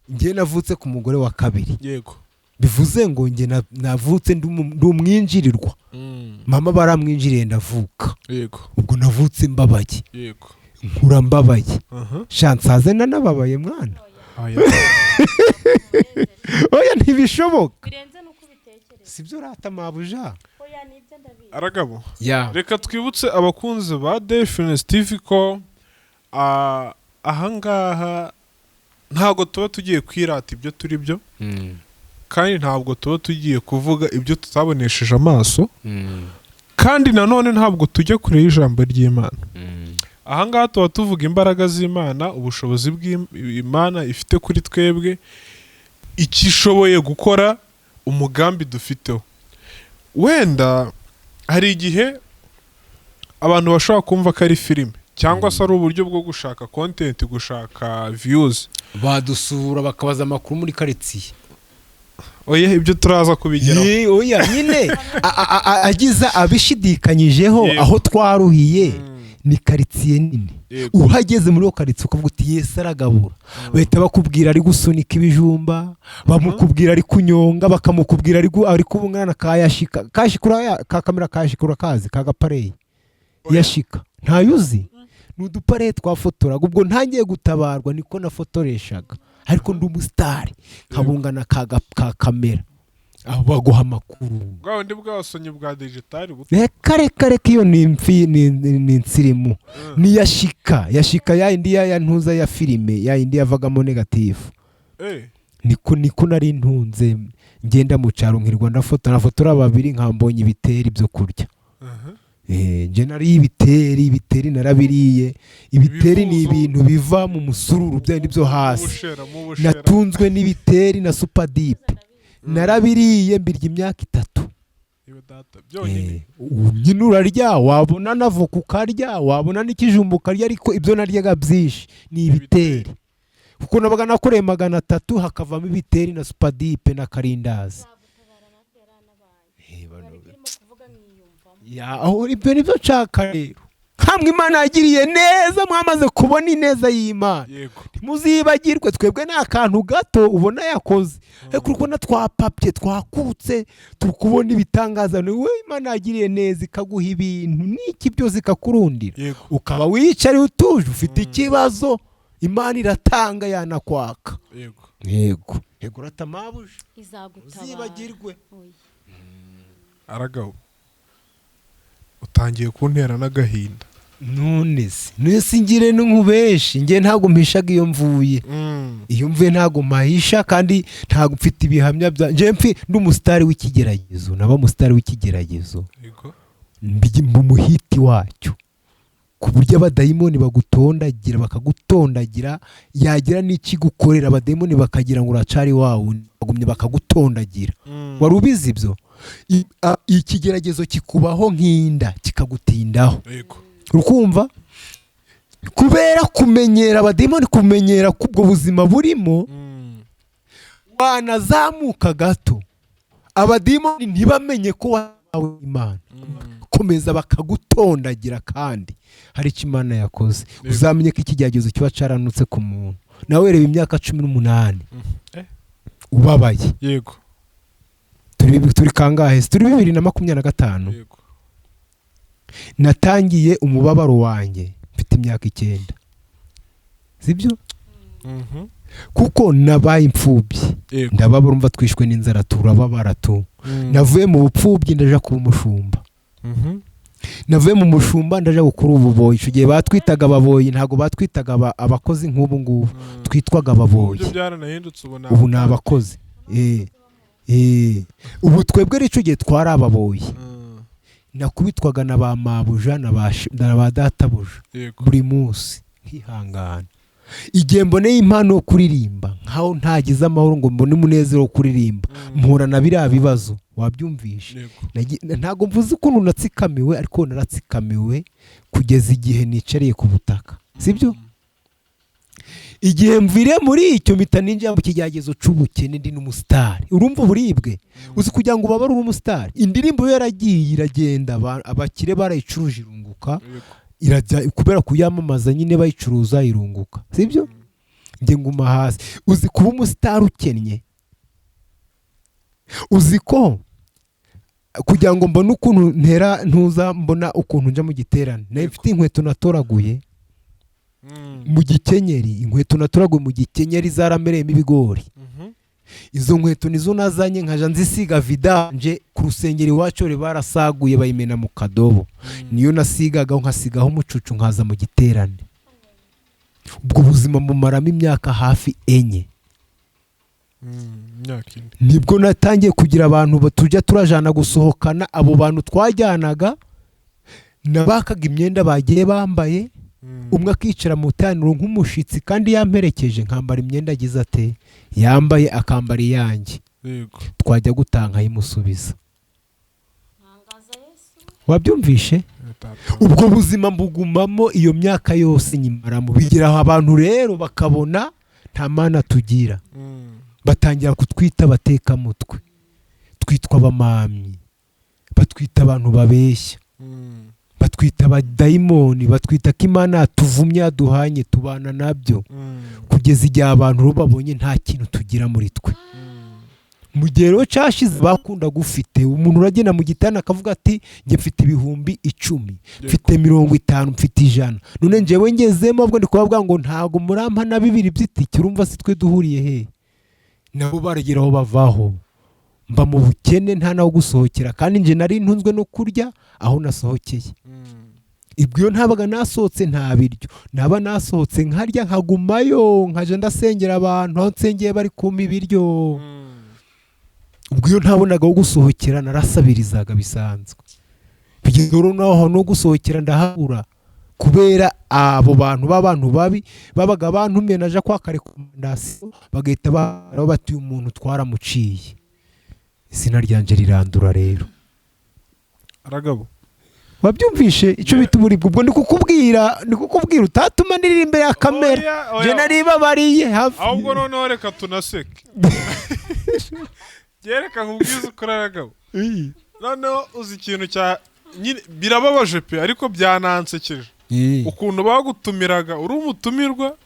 Njye navutse ku mugore wa kabiri. Bivuze ngo njye navutse ndi umwinjirirwa. Mama baramwinjiriye ndavuka. Ubwo navutse mbabaye. Nkura mbabaye. Sha nsaze nanababaye mwana. Oya. Oya, ntibishoboka. Birenze nuko ubitekereza. Sibyo rata mabuja? Oya, nibyo, ndabizi. Aragabo. Ya. Reka twibutse abakunzi ba Delphines TV ko ahangaha ntabwo tuba tugiye kwirata ibyo turi byo, kandi ntabwo tuba tugiye kuvuga ibyo tutabonesheje amaso, kandi nanone ntabwo tujya kure y'ijambo ry'Imana. Ahangaha tuba tuvuga imbaraga z'Imana, ubushobozi bw'Imana ifite kuri twebwe, icyo ishoboye gukora, umugambi dufiteho. Wenda hari igihe abantu bashobora kumva ko ari filime cyangwa se ari uburyo bwo gushaka content, gushaka views. Badusura bakabaza amakuru muri karitsiye. Oya, ibyo turaza kubigeraho. Ye, oya nyine agize abishidikanyijeho. Aho twaruhiye ni karitsiye nini. Uhageze muri iyo karitsiye ukavuga uti "Yesu aragabura", bahita bakubwira ari gusunika ibijumba, bamukubwira ari kunyonga, bakamukubwira ari kubungana ka yashika kashikura ka kamera kashikura kazi ka gapareyi. Oya. Yashika ntayo uzi, ni udupareyi twafotoraga. Ubwo ntangiye gutabarwa niko nafotoreshaga, ariko ndi umusitari nkabungana ka kamera, aho baguha amakuru. Bwa bundi bw'abasonyi bwa digital buto. Reka reka reka, iyo ni imfi, ni insirimu. Ni yashika, yashika ya indi ya ntuza ya filime, ya indi yavagamo négatif. Niko nari ntunze, ngenda mu cyaro nkirwa ndafotora, nafotora babiri nkambonye ibiteri byo kurya. Njye nariye ibiteri, ibiteri narabiriye. Ibiteri ni Ibivuzo. ibintu biva mu musururu, bya bindi byo hasi. Ubushera mu bushera. Natunzwe n'ibiteri na supadipe, narabiriye mbirya imyaka 3. Iwe data, byonyine. Ubu nyine urarya, wabona n'avoka ukarya, wabona n'ikijumba ukarya, ariko ibyo naryaga byinshi ni ibiteri, kuko nabaga nakoreye 300 hakavamo ibiteri na supadipe na karindazi. Nzagutabara natwe yaranabaye. Hari ibyo urimo kuvuga nkiyumvamo. Ya, aho ibyo nibyo nshaka rero. Hamwe Imana yagiriye neza, mwamaze kubona ineza y'Imana. Ntimuzibagirwe, twebwe ni akantu gato ubona yakoze, ariko uri kubona twapapye, twakutse, turi kubona ibitangaza. Ni wowe Imana yagiriye neza ikaguha ibintu n'iki byose ikakurundira, ukaba wiyicariye utuje, ufite ikibazo Imana iratanga yanakwaka. Yego, uratamabuje. Izagutabara. Uzibagirwe. Oya. Aragabo, utangiye kuntera n'agahinda. None se nese ngire n'nkubeshi, njye ntabwo mpishaga iyo mvuye. Iyo mvuye ntabwo mpahisha, kandi ntabwo mfite ibihamya bya njye ndi umusitari w'ikigeragezo, naba umusitari w'ikigeragezo. Mba umuhiti wacyo, ku buryo abadayimoni bagutondagira, bakagutondagira, yagira n'ikigukorera abadayimoni bakagira ngo uracari wawe, bagumye bakagutondagira. Wari ubizi ibyo? Ikigeragezo kikubaho nk'inda, kikagutindaho. Urukumva kubera kumenyera abadayimoni, kumenyera kubwo buzima burimo, wanazamuka gato abadayimoni ntibamenye ko wahawe Imana. bagakomeza bakagutondagira kandi hari icyo Imana yakoze, uzamenye ko ikigeragezo kiba caranutse ku muntu. Nawe reba imyaka 18 ubabaye. Yego. Turi kangahe? Turi 2025. Yego. Natangiye umubabaro wanjye mfite imyaka 9. Sibyo? Kuko nabaye imfubyi. Ndababara, umva twishwe n'inzara turababara tu. Navuye mu bupfubyi ndaja kuba umushumba. Navuye mu mushumba ndaja gukora ububoyi. Icyo gihe batwitaga ababoyi, ntago batwitaga abakozi nk'ubu ngubu. Twitwaga ababoyi. Ubu ni abakozi. Ubu twebwe icyo gihe twari ababoyi. Nakubitwaga na ba mabuja na ba databuja buri munsi nkihangana. Igihe mboneye impano yo kuririmba nkaho ntagize amahoro ngo mbone umunezero wo kuririmba, mpura na biriya bibazo. Wabyumvishe? Ntago mvuze ukuntu natsikamiwe, ariko naratsikamiwe kugeza igihe nicariye ku butaka. Sibyo? Igihe mvire muri icyo mpita ninjira mu kigeragezo c'ubukene ndi n'umusitari. Urumva uburibwe? Uzi kugira ngo ubabare uri umusitari? Indirimbo yaragiye iragenda, abakire barayicuruje irunguka, irajya kubera kuyamamaza nyine bayicuruza irunguka. Sibyo? Nge nguma hasi. Uzi kuba umusitari ukennye? Uzi ko kugira ngo mbone ukuntu ntera ntuza mbona ukuntu nja mu giterane, nayo mfite inkweto natoraguye mu gikenyeri, inkweto natoraguye mu gikenyeri zaramereyemo ibigori. Izo nkweto nizo nazanye nkaja nzisiga vidanje ku rusengero iwacu barasaguye bayimena mu kadobo. Niyo nasigaga nkasigaho umucucu nkaza mu giterane. Ubwo buzima mumaramo imyaka hafi 4. Nibwo natangiye kugira abantu batujya turajana gusohokana. Abo bantu twajyanaga nabakaga imyenda bagiye bambaye, umwe akicara mu taniro nk'umushitsi kandi yamperekeje nkambara imyenda agize ate yambaye akambara iyanjye. Twajya gutanga yimusubiza. Wabyumvishe? Ubwo buzima mbugumamo iyo myaka yose nyimara mu bigiraho. Abantu rero bakabona nta mana tugira, batangira kutwita batekamutwe, twitwa abamamyi, batwita abantu babeshya, batwita abadayimoni, batwita ko Imana tuvumye yaduhanye, tubana nabyo kugeza igihe abantu babonye nta kintu tugira muri twe. Mu gihe rero cyashize bakunda gufite umuntu uragenda mu gitanda akavuga ati njye mfite 10,000, mfite 50, mfite 100, none njyewe ngezemo ubwo ndi kubabwira ngo ntago murampa na 2 by'itike. Urumva si twe duhuriye he? Nabo baragera aho bavaho. Mba mu bukene nta naho gusohokera, kandi nje nari ntunzwe no kurya aho nasohokeye. Ibyo iyo ntabaga nasohotse nta biryo, naba nasohotse nkarya nkagumayo, nkaje ndasengera abantu aho nsengeye bari kumpa ibiryo. Ubwo iyo ntabonaga aho gusohokera narasabirizaga bisanzwe. Bigeze rero naho no gusohokera ndahabura kubera abo bantu b'abantu babi babaga bantumye naje kwaka rekomandasiyo, bagahita bati uyu muntu twaramuciye. Izina ryanje rirandura rero. Aragabo. Wabyumvishe icyo bita uburibwe? Ubwo ndi kukubwira utatuma ndirira imbere ya kamera. Je naribabariye hafi. Ahubwo noneho reka tunaseke. Gereka nkubwize ukuri Aragabo. Noneho uzi ikintu cya nyine birababaje pe, ariko byanansekeje. Ukuntu bagutumiraga uri umutumirwa,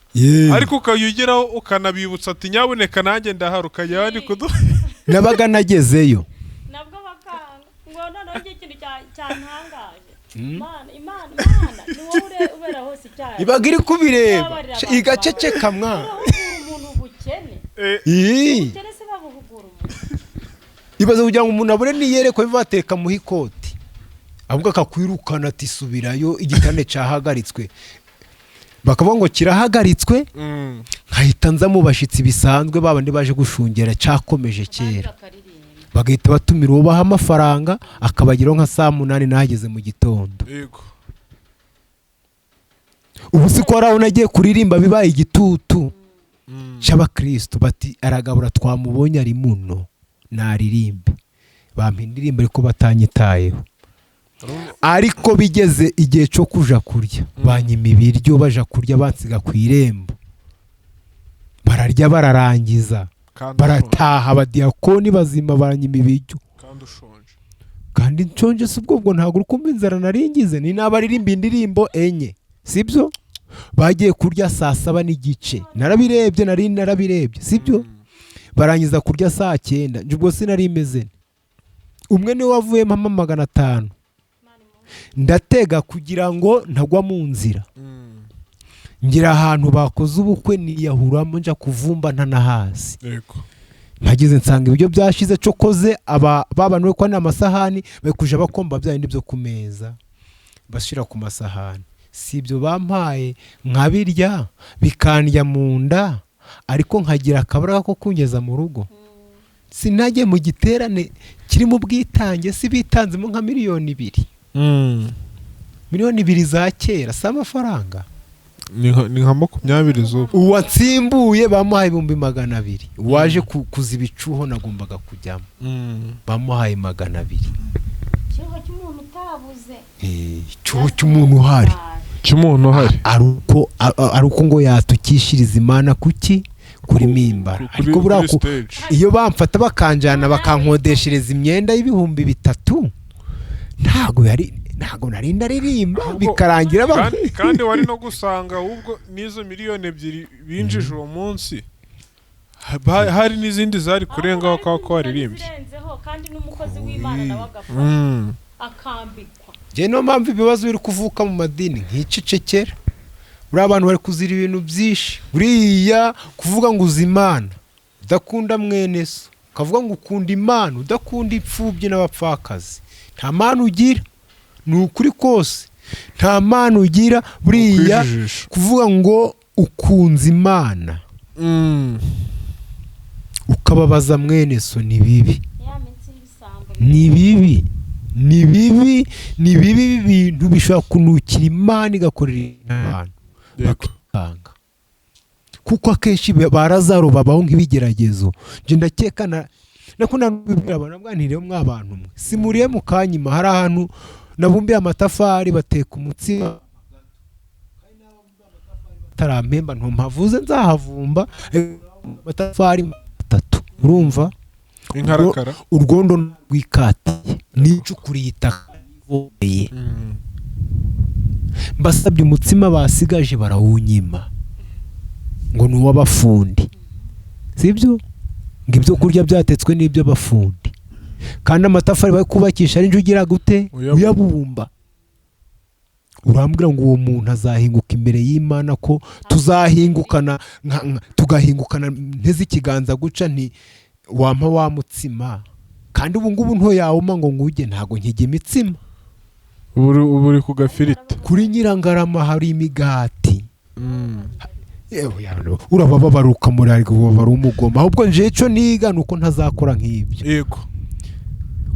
ariko ukayugeraho ukanabibutsa ati nyabuneka nanjye ndahari, ukajya ni kudu. Nabaga nagezeyo. Nabwo bakanga ngo noneho ngiye ikintu cyantangaje. Imana Imana Imana ni wowe ubera hose icyaha. Ibaga iri kubireba igaceceka mwa. Umuntu ubukene. Ubukene se babuhugura umuntu. Ibaze kugira ngo umuntu abure niyerekwe bivateka mu ikoti. Ahubwo akakwirukana ati subirayo igitane cyahagaritswe. Bakavuga ngo kirahagaritswe, nkahita nza mu bashitsi bisanzwe babandi baje gushungera cyakomeje kera. Bagahita batumira uwo baha amafaranga akabagiraho nka saa 8 nahageze mu gitondo. Yego. Ubu si ko araho nagiye kuririmba bibaye igitutu cy'abakristo bati aragabura twamubonye ari muno naririmbe. Bampa indirimbo ariko batanyitayeho. Ariko bigeze igihe cyo kuja kurya, banyima ibiryo baja kurya bansiga ku irembo. Bararya bararangiza, barataha abadiyakoni bazima baranyima ibiryo. Kandi nshonje si ubwo ntabwo uri kumva inzara naringize. Ni n'abaririmba indirimbo 4, sibyo? Bagiye kurya saa 7:30, narabirebye, nari narabirebye, sibyo? Barangiza kurya saa 9, nje ubwo sinari meze. Umwe niwe wavuyemo 500, ndatega kugira ngo ntagwa mu nzira. Ngira ahantu bakoze ubukwe niyahuramo nja kuvumba ntanahazi. Mpageze nsanga ibiryo byashize, cokoze aba babanuwe ko n'amasahani bari kuja bakomba bya bindi byo ku meza bashira ku masahani. Si ibyo bampaye nkabirya bikandya mu nda, ariko nkagira akabaraga ko kungeza mu rugo. Sinajye mu giterane kirimo ubwitange, si bitanzemo nka 2 miliyoni. 2 miliyoni za kera si amafaranga, Ni nka 20 z'ubu. Uwatsimbuye bamuhaye 200,000, waje kuziba icuho nagombaga kujyamo bamuhaye 200. Icyuho cy'umuntu utabuze. Icyuho cy'umuntu uhari, cy'umuntu uhari ari uko ngo yatukishiriza Imana kuki kuri mimbara. Ariko buriya iyo bamfata bakanjana bakankodeshereza imyenda y'3,000, ntago yari, ntago nari ndaririmba bikarangira. Kandi wari no gusanga ahubwo n'izo 2 miliyoni binjije uwo munsi, hari n'izindi zari kurengaho kwa waririmbye. Kandi n'umukozi w'Imana nawe agapfa akambikwa. Je no mpamvu ibibazo biri kuvuka mu madini nk'icecekera. Buriya abantu bari kuzira ibintu byinshi. Buriya kuvuga ngo uzi Imana udakunda mwene so, ukavuga ngo ukunda Imana udakunda imfubyi n'abapfakazi, nta mana ugira. Ni ukuri kose nta mana ugira. Buriya kuvuga ngo ukunze Imana ukababaza mwene so ni bibi, ni bibi, ni bibi, ni bibi. Ibintu bishobora kunukira Imana igakorera abantu bakanga, kuko akenshi ba Lazaro babaho nk'ibigeragezo. Nje ndakeka nakunda kubibwira abantu, nabwaniriye mwa bantu mwe simuriye mu kanyima, hari ahantu nabumbiye amatafari bateka umutsima tarampemba ntumpavuze nzahavumba amatafari 3. Urumva inkarakara urwondo rwikatiye nicukuriye itaka nivomeye, mbasabye umutsima basigaje barawunyima ngo ni uw'abafundi, sibyo? Ngo ibyo kurya byatetswe n'iby'abafundi, kandi amatafari bari kubakisha ari ugira gute uyabumba. Urambwira ngo uwo muntu azahinguka imbere y'Imana, ko tuzahingukana tugahingukana nteze ikiganza guca nti wampa wa mutsima, kandi ubu ngubu nto yawuma ngo nguge, ntago nkijya imitsima. Ubu uri ku gafiriti kuri Nyirangarama hari imigati. Urababara ukamurarika ubabara umugoma. Ahubwo nje cyo niga nuko ntazakora nk'ibyo. Yego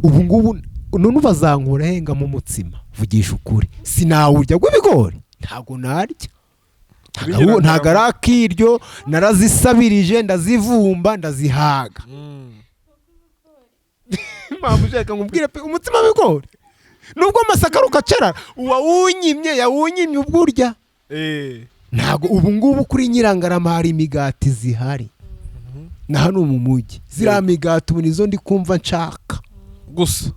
ubu ngubu none bazankura henga mu mutsima, vugisha ukuri sinawurya gw'ibigori, ntago narya, ntago ari akiryo, narazisabirije ndazivumba ndazihaga. Mpamvu ushaka nkubwire pe, umutsima w'ibigori nubwo amasaka rukacara uwawunyimye yawunyimye ubwo urya. Ntago ubu ngubu kuri Nyirangarama hari imigati zihari na hano mu mujyi, ziriya migati ubu nizo ndi kumva nshaka gusa.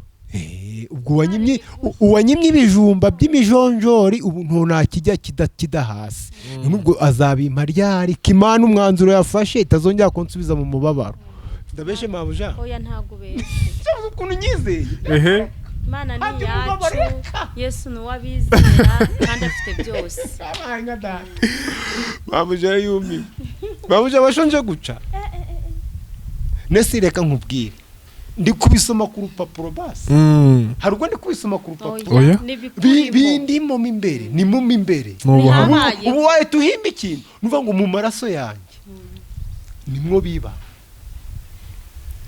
Ubwo uwanyimye ibijumba by'imijonjori ubu ntonakijya kidahasi, nubwo azabimpa ryari kimana umwanzuro yafashe itazongera kunsubiza mu mubabaro. Ndabeshe mabuja? Oya ntago beshe. Ukuntu nyizeye. Ehe Imana ni yacu, Yesu ni uwabizera kandi afite byose. Mabuja yumiwe. Mabuja bashonje guca. Nese reka nkubwire, ndi kubisoma ku rupapuro basi. Hari ubwo ndi kubisoma ku rupapuro. Bindimo imbere, ni mu imbere. Ubu waye tuhimba ikintu, nuvuga ngo mu maraso yanjye nimwo biba.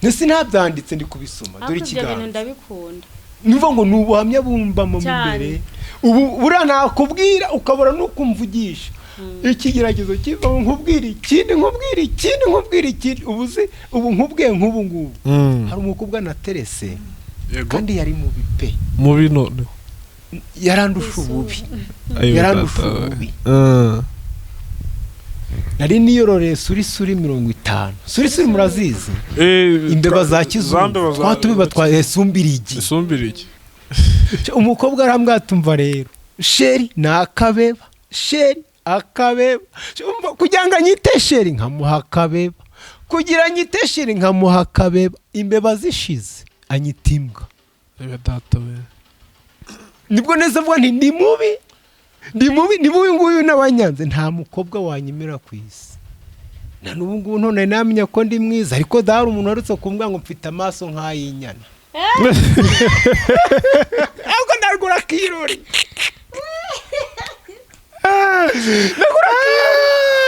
Nese ntabyanditse ndi kubisoma, dore ikiganza. Ndabikunda. Nuvuga ngo ni ubuhamya bumba mu imbere. Ubu buriya nakubwira ukabura nukumvugisha. Ikigeragezo kiva nkubwira ikindi nkubwira ikindi nkubwira ikindi, ubuze ubu nkubwiye nk'ubu ngubu. Hari umukobwa na Terese kandi yari mubi pe, mubi none yarandusha ububi, yarandusha ububi. Nari niyororeye surisuri 50. Surisuri murazizi? Imbeba za kizungu, twa tubeba twa sumbirigi. Sumbirigi. Umukobwa arambwira ati umva rero chéri, ni akabeba, chéri, akabeba. Kugira ngo anyite chéri nkamuha akabeba, kugira anyite chéri nkamuha akabeba. Imbeba zishize anyita imbwa. Reba data we. Nibwo neza mvuga nti ndi mubi, ndi mubi, ni mubi nguyu n'abanyanze, nta mukobwa wanyemera ku isi. Na n'ubu ngubu none namenya ko ndi mwiza, ariko dahari umuntu warutse kumbwira ngo mfite amaso nk'ay'inyana. Ahubwo ndarwura kirori.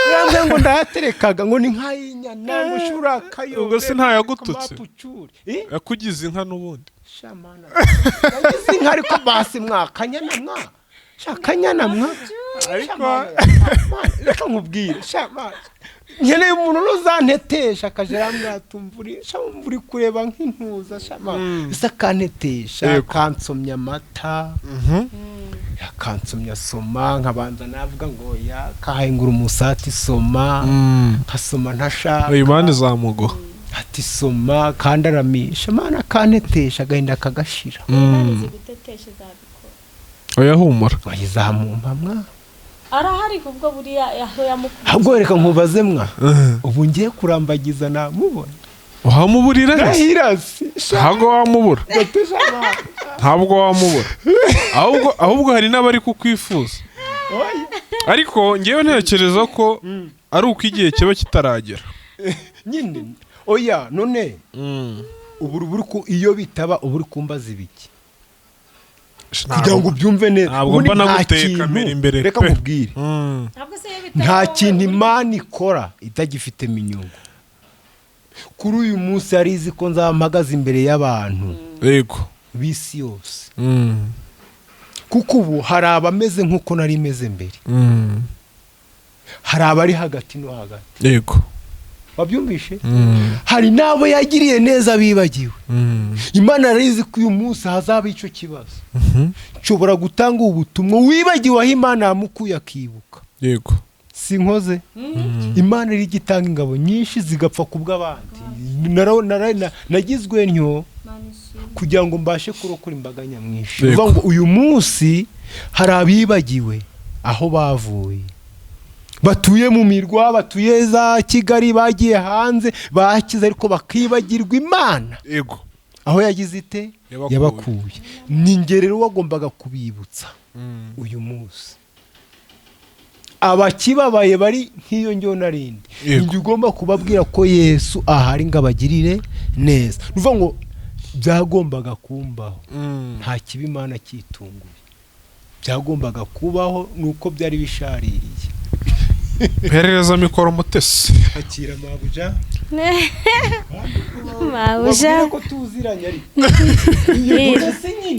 Ndarwura ngo ndayaterekaga ngo ni nk'ay'inyana, ngo shura kayo. Ubwo se ntayagututse? Yakugize inka n'ubundi. Shamana. Yagize inka ariko basi mwa kanyana mwa. Shakanyana mwa. Ariko reka nkubwire, shamana. Nkeneye umuntu uzantetesha akajera mwatumvuri, shamvuri kureba nk'intuza shamana. Isa kantetesha, kansomya amata. Yakansomya soma nkabanza navuga ngo ya kahengura umusati soma. Nkasoma ntashaka. Imana izamugo. Ati soma kandi aramisha mana kantetesha agahinda kagashira. Oya humura. Wayizamumpa mwa. Arahari kubwo buriya aho yamukubise. Ahubwo reka nkubaze mwa. Ubu ngiye kurambagiza namubona. Wamuburira? Ndahirasi. Ntabwo wamubura. Ntabwo wamubura. Ahubwo hari n'abari kukwifuza. Ariko ngewe ntekereza ko ari uko igihe kiba kitaragera. Nyine oya none ubu ko iyo bitaba ubu kumbaza ibiki. Kugira ngo ubyumve neza. Ntabwo mba naguteye kamera imbere. Reka nkubwire. Nta kintu Imana ikora itagifitemo inyungu. Kuri uyu munsi arizi ko nzampagaze imbere y'abantu. Yego. Bisi yose. Kuko ubu hari abameze nkuko nari meze mbere. Hari abari hagati no hagati. Yego. Wabyumvishe? Hari nabo yagiriye neza bibagiwe. Imana arizi ko uyu munsi hazaba icyo kibazo. Nshobora gutanga ubutumwa wibagiwe aho Imana yamukuye akibuka. Yego. Sinkoze. Imana iri gitanga ingabo nyinshi zigapfa kubw'abandi. Nagizwe ntyo kugira ngo mbashe kurokora imbaga nyamwinshi. Uvuga ngo uyu munsi hari abibagiwe aho bavuye, batuye mu mirwa, batuye za Kigali, bagiye hanze bakize, ariko bakibagirwa Imana. Yego. Aho yagize ite? Yabakuye. Ni ngerero wagombaga kubibutsa uyu munsi. Abakibabaye bari nk'iyo njyo narindi, njye ugomba kubabwira ko Yesu ahari ngo abagirire neza. Nuvuga ngo byagombaga kumbaho, nta kibi Imana cyitunguye, byagombaga kubaho nuko byari bishaririye. Perereza mikoro Mutesi. Akira mabuja. Mabuja. Ko tuziranye ariko.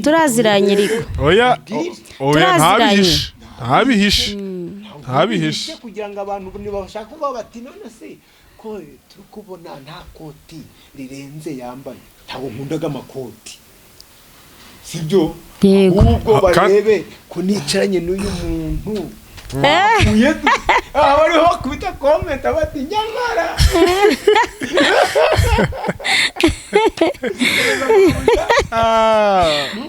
Turaziranye ariko. Oya, oya ntabihishe. Ntabihishe. Ntabihishe. Kugira ngo abantu nibashaka kuba bati none se ko tukubona nta koti rirenze yambaye. Ntabwo nkundaga amakoti. Sibyo? Ubwo barebe ko nicaranye n'uyu muntu. Abari bakubita comment bati nyamara.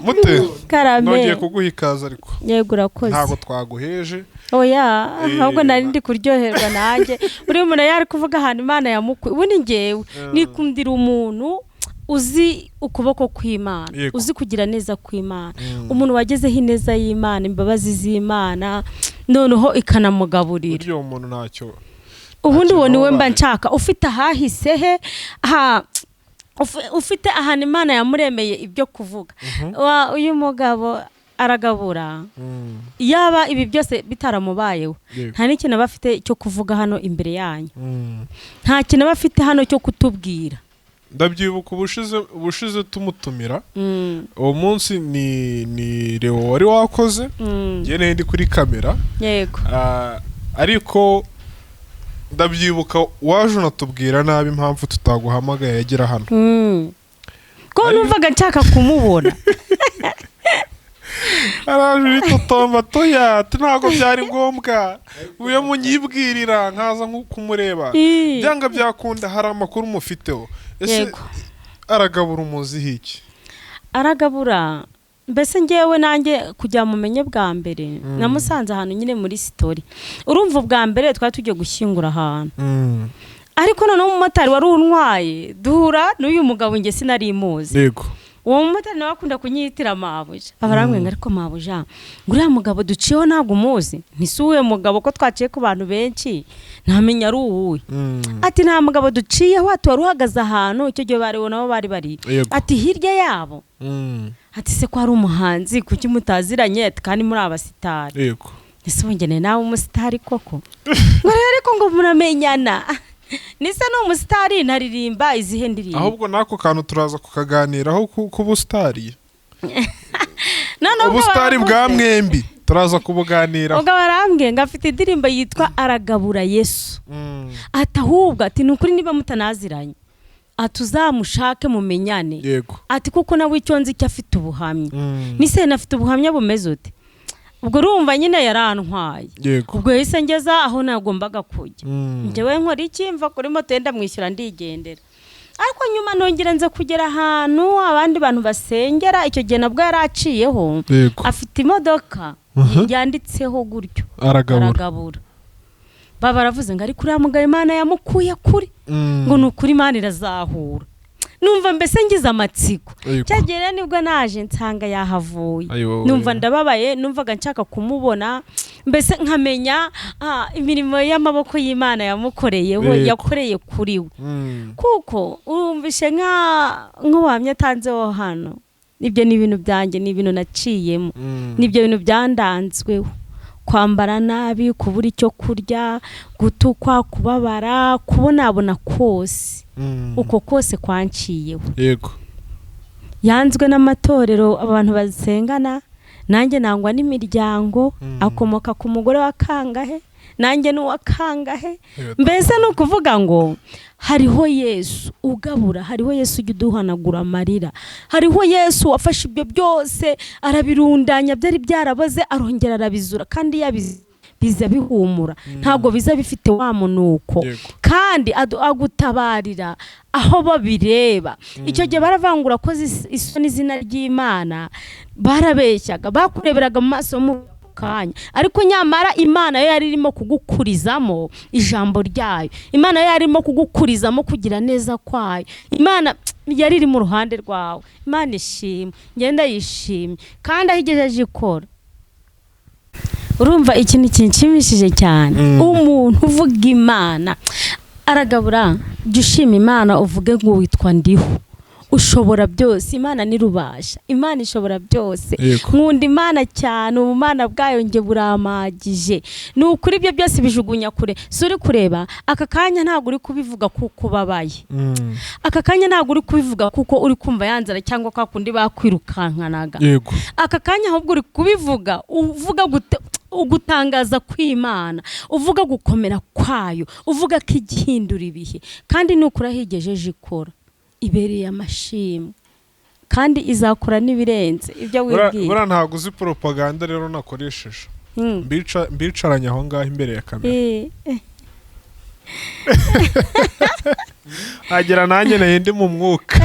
Mute. Karame. Nongeye kuguha ikaze ariko. Yego urakoze. Ntabwo twaguheje. Oya, ahubwo nari ndi kuryoherwa nanjye. Buri muntu yari kuvuga ahantu Imana yamukuye. Ubundi ngewe nikundira umuntu uzi ukuboko kw'Imana, uzi kugira neza kw'Imana. Umuntu wagezeho ineza y'Imana, imbabazi z'Imana, noneho ikanamugaburira. Buryo umuntu ntacyo. Ubundi uwo niwe mba nshaka, ufite ahahise he, ufite ahantu Imana yamuremeye ibyo kuvuga. Uyu mugabo aragabura. Yaba ibi byose bitaramubayeho, nta n'ikintu aba afite cyo kuvuga hano imbere yanyu. Nta kintu aba afite hano cyo kutubwira. Ndabyibuka ubushize tumutumira. Uwo munsi ni Leo wari wakoze. Njye nari ndi kuri kamera. Yego. Ariko ndabyibuka waje unatubwira nabi impamvu tutaguhamagaye yagera hano. Ko numvaga nshaka kumubona. Araje uritotomba toya, ati ntabwo byari ngombwa, uyo munyibwirira nkaza nko kumureba. Byanga byakunda hari amakuru mufiteho. Ese Yego. aragabura umuziho iki? Aragabura mbese ngewe nanjye kugira mumenye bwa mbere namusanze ahantu nyine muri story. Urumva ubwa mbere twari tugiye gushyingura ahantu, ariko noneho umumotari wari untwaye duhura n'uyu mugabo, nge sinari muzi. Uwo mumotari nawe akunda kunyitira mabuja, aba arambwira ngo ariko mabuja, ngo uriya mugabo duciyeho ntabwo umuzi? Ntise uwuhe mugabo ko twaciye ku bantu benshi ntamenya ari uwuhe? Ati nta mugabo duciyeho, ati wari uhagaze ahantu icyo gihe bari nabo bari bari ati hirya yabo. Ati se ko ari umuhanzi, kuki mutaziranye? Ati kandi muri abasitari. Ese ubu ngeneye nawe umusitari koko? Ngo rero ariko ngo muramenyana, nise ni umusitari, ntaririmba izihe ndirimbo? Ahubwo n'ako kantu turaza kukaganiraho ku busitari. Noneho ubwo Ubusitari bwa mwembi turaza kubuganiraho. Ubwo barambwiye ngo afite indirimbo yitwa Aragabura Yesu. Ati ahubwo, ati ni ukuri niba mutanaziranye, ati uzamushake mumenyane. Ati kuko nawe icyo nzi cyo afite ubuhamya. Nise nafite ubuhamya bumeze ute? Ubwo urumva nyine yarantwaye. Ubwo yahise ngeza aho nagombaga kujya. Njyewe nkora iki? Mva kuri moto yenda mwishyura ndigendera. Ariko nyuma nongera nza kugera ahantu abandi bantu basengera, icyo gihe nabwo yari aciyeho. Afite imodoka yanditseho gutyo. Aragabura. Aragabura. Baba baravuze ngo ariko uriya mugabo Imana yamukuye kuri, ngo ni ukuri Imana irazahura. Numva mbese ngize amatsiko. Cyagihe rero nibwo naje nsanga yahavuye. Ayiwowe. Numva ndababaye, numvaga nshaka kumubona, mbese nkamenya imirimo y'amaboko y'Imana yamukoreyeho, yakoreye kuri we. Kuko urumvishe nk'ubuhamya atanzeho hano, ibyo ni ibintu byanjye, ni ibintu naciyemo, nibyo bintu byandanzweho: kwambara nabi, kubura icyo kurya, gutukwa, kubabara, kubonabona kose. Uko kose kwanciyeho. Yanzwe n'amatorero, abantu basengana nanjye, nangwa n'imiryango. Akomoka ku mugore wa kangahe, nanjye ni uwa kangahe. Mbese ni ukuvuga ngo hariho Yesu ugabura, hariho Yesu ujya uduhanagura amarira, hariho Yesu wafashe ibyo byose arabirundanya, byari byaraboze arongera arabizura, kandi yabizi biza bihumura, ntabwo biza bifite wa munuko. Kandi agutabarira aho babireba. Icyo gihe baravangura ko isoni izina ry'Imana, barabeshyaga, bakureberaga mu maso mu kanya, ariko nyamara Imana yo yari irimo kugukurizamo ijambo ryayo, Imana yo yari irimo kugukurizamo kugira neza kwayo, Imana yari iri mu ruhande rwawe. Imana ishimwe, ngenda yishimye kandi aho igejeje ikora. Urumva ikintu kinshimishije cyane, umuntu uvuga Imana aragabura, jya ushima Imana, uvuge ngo witwa ndiho ushobora byose. Imana ni rubasha, Imana ishobora byose. Nkunda Imana cyane, ubumana bwayo nge buramagije. Ni ukuri ibyo byose bijugunya kure. Si uri kureba aka kanya, ntabwo uri kubivuga kuko ubabaye. Aka kanya ntabwo uri kubivuga kuko uri kumva yanzara cyangwa kwa kundi bakwirukankanaga. Aka kanya ahubwo uri kubivuga uvuga ugutangaza kw'Imana, uvuga gukomera kwayo, uvuga ko igihindura ibihe, kandi nukuri aho igejeje ikora ibereye amashimwe, kandi izakora n'ibirenze ibyo wibwira. Buriya ntabwo uzi propaganda rero nakoresheje. Mbicaranye aho ngaho imbere ya kamera, agera nanjye nari ndi mu mwuka.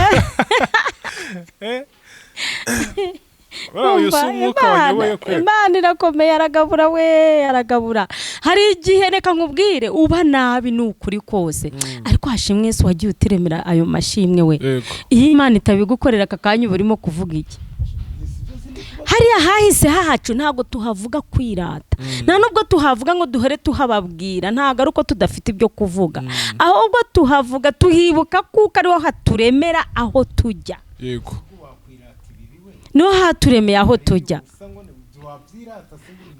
Buriya uyu si Umva, umwuka wanyoboye kwe. Imana irakomeye, aragabura we, aragabura. Hari igihe, reka nkubwire, uba nabi ni ukuri kose, ariko hashimwe Yesu wagiye utiremera ayo mashimwe we. Iyo Imana itabigukorera, aka kanya uba urimo kuvuga iki? Hariya hahise hahacu ntabwo tuhavuga kwirata, nta nubwo tuhavuga ngo duhere tuhababwira. Ntabwo ari uko tudafite ibyo kuvuga, ahubwo tuhavuga tuhibuka kuko ariho haturemera aho tujya. Niho haturemeye aho tujya.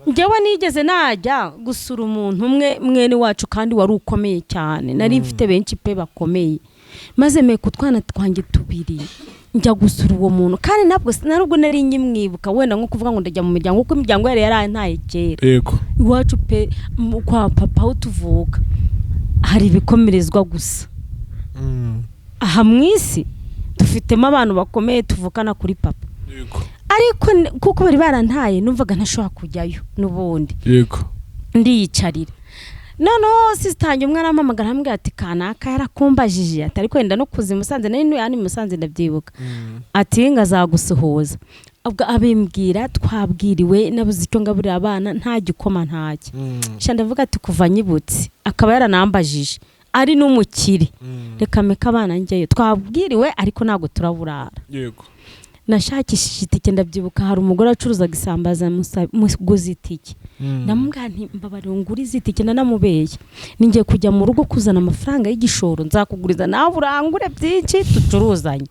Njyewe nigeze najya gusura umuntu umwe mwene wacu kandi wari ukomeye cyane, nari mfite benshi pe bakomeye, maze meka utwana twanjye tubiri njya gusura uwo muntu, kandi ntabwo nubwo nari nkimwibuka, wenda nko kuvuga ngo ndajya mu miryango, kuko imiryango yari yarantaye kera. Iwacu pe, kwa papa aho tuvuka hari ibikomerezwa gusa. Aha mu isi dufitemo abantu bakomeye tuvukana kuri papa. Ariko kuko bari barantaye numvaga ntashobora kujyayo n'ubundi. Yego. Ndiyicarira. Noneho sitange umwe arampamagara arambwira ati kanaka yarakumbajije ati ariko wenda no kuza i Musanze nari ntuye hano i Musanze ndabyibuka. Ati ngazagusuhuza. Ubwo abimbwira twabwiriwe nabuze icyo ngaburira abana nta gikoma ntacyo. Sha ndavuga ati kuva nyibutse akaba yaranambajije ari n'umukire. Reka meka abana njyeyo twabwiriwe ariko ntabwo turaburara. Yego. Nashakishije itike ndabyibuka hari umugore acuruzaga isambaza muguze itike. Ndamubwira nti mbabarira ngurize itike nanamubeye. Ningiye kujya mu rugo kuzana amafaranga y'igishoro nzakuguriza nawe urangure byinshi tucuruzanye.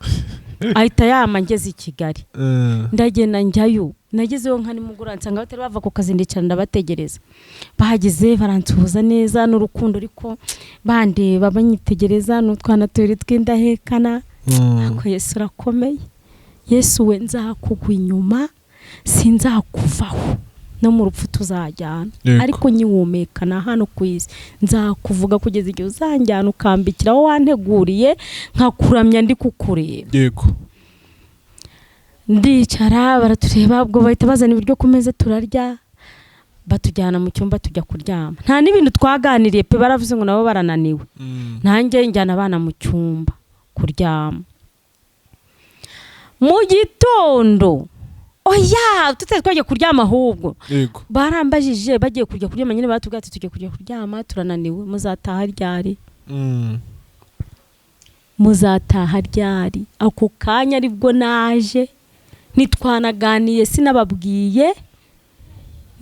Ahita yama ngeze i Kigali. Ndagenda njyayo nagezeyo nka nimugoroba nsanga batari bava ku kazi ndicara ndabategereza. Bahageze baransuhuza neza n'urukundo ariko bandeba banyitegereza n'utwana tubiri tw'indahekana. Ariko Yesu urakomeye. Yesu we nzakugwa inyuma sinzakuvaho no mu rupfu tuzajyana. Ariko nyiwumekana hano ku isi nzakuvuga kugeza igihe uzanjyana ukambikira aho wanteguriye nkakuramya ndi kukureba. Yego. Ndicara baratureba ubwo bahita bazana ibiryo ku meza turarya batujyana mu cyumba tujya kuryama. Nta n'ibintu twaganiriye pe baravuze ngo nabo barananiwe. Nanjye njyana abana mu cyumba kuryama. Mu gitondo oya tutari twajya kuryama ahubwo. Yego. Barambajije bagiye kujya kuryama nyine batubwiye ati tujye kujya kuryama turananiwe muzataha ryari? Muzataha ryari? Ako kanya aribwo naje nitwanaganiye sinababwiye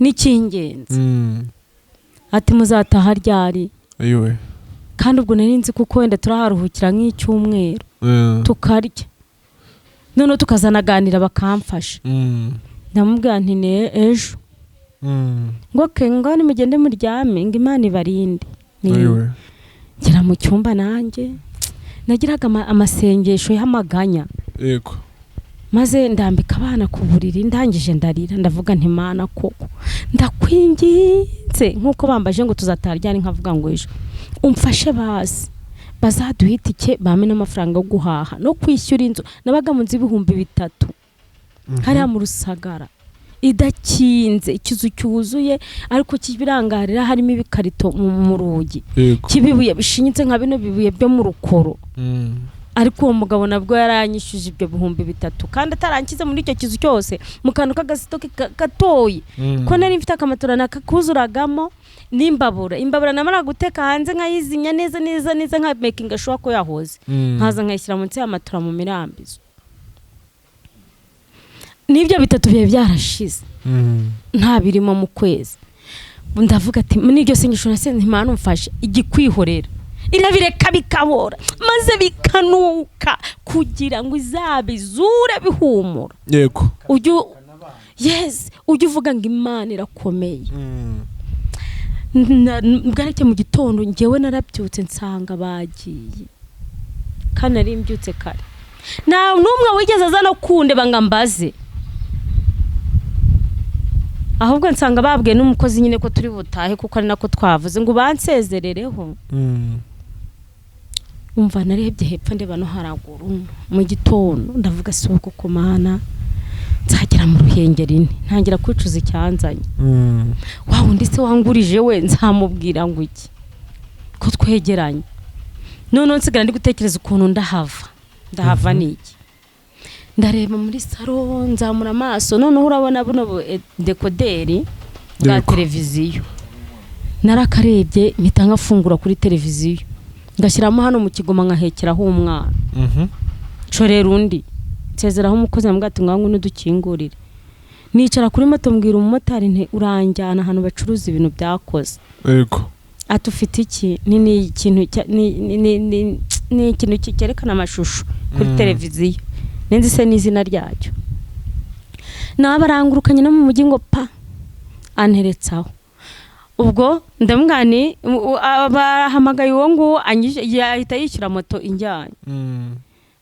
n'icyingenzi. Ati muzataha ryari? Ayiwe. Kandi ubwo nari nzi kuko wenda turaharuhukira nk'icyumweru. Tukarya. Noneho tukazanaganira bakamfasha. Ndamubwira nti ne ejo. Ngo ke ngo nimugende muryame ngo Imana ibarinde. Ayiwe. Ngera mu cyumba nanjye nagiraga amasengesho y'amaganya. Yego. Maze ndambika abana ku buriri ndangije ndarira ndavuga nti Mana koko ndakwinginze nkuko bambaje ngo tuzataha ryari nkavuga ngo ejo umfashe bazi bazaduha itike bame n'amafaranga yo guhaha no kwishyura inzu. Nabaga mu nzu 3000 hariya mu Rusagara idakinze ikizu cyuzuye ariko kibirangarira harimo ibikarito mu rugi kibibuye bishinyitse nka bino bibuye byo mu rukoro. Ariko uwo mugabo nabwo yaranyishuje ibyo 3000 kandi atarankize muri icyo kizu cyose mu kantu k'agasitoke gatoyi ko nari mfite akamatora nakakuzuragamo n'imbabura. Imbabura namara guteka hanze nkayizinya neza neza neza nka making sure ko yahoze nkaza nkayishyira munsi y'amatora mu mirambizo. Nibyo bitatu bihe byarashize nta birimo mu kwezi. Ndavuga ati n'iryo sengesho nasenze Imana umfashe igikwihorera irabireka bikabora maze bikanuka kugira ngo izabizure bihumura. Yego. Ujye yes ujye uvuga ngo Imana irakomeye. Bwareke mu gitondo ngewe narabyutse nsanga bagiye kandi nari mbyutse kare. Nta n'umwe wigeze aza no kundeba ngo ambaze. Ahubwo nsanga babwiye n'umukozi nyine ko turi butahe kuko ari nako twavuze ngo bansezerereho. Umva narebye hepfo ndeba no haraguru mu gitondo ndavuga si uko kumana nzagera mu Ruhengeri ntangira kwicuza icyanzanye. Wa wundi se wangurije we nzamubwira ngo iki ko twegeranye. None nsigara ndi gutekereza ukuntu ndahava niki. Ndareba muri saro nzamura amaso noneho urabona buno dekoderi bwa televiziyo. Narakarebye mpita nkafungura kuri televiziyo ngashyiramo hano mu kigoma nkahekeraho umwana. Nshorera undi nsezeraho umukozi namubwira ati ngaho ngwino dukingurire. Nicara kuri moto mbwira umumotari nti uranjyana ahantu bacuruza ibintu byakoze. Yego. Ati ufite iki? Ni ikintu ni ikintu cyerekana amashusho kuri televiziyo. Nenzi se n'izina ryacyo. Nabarangurukanye no mu mujyi ngo pa anteretsaho. Ubwo ndamwani abahamagaye uwo nguwo yahita yishyura moto injyanye.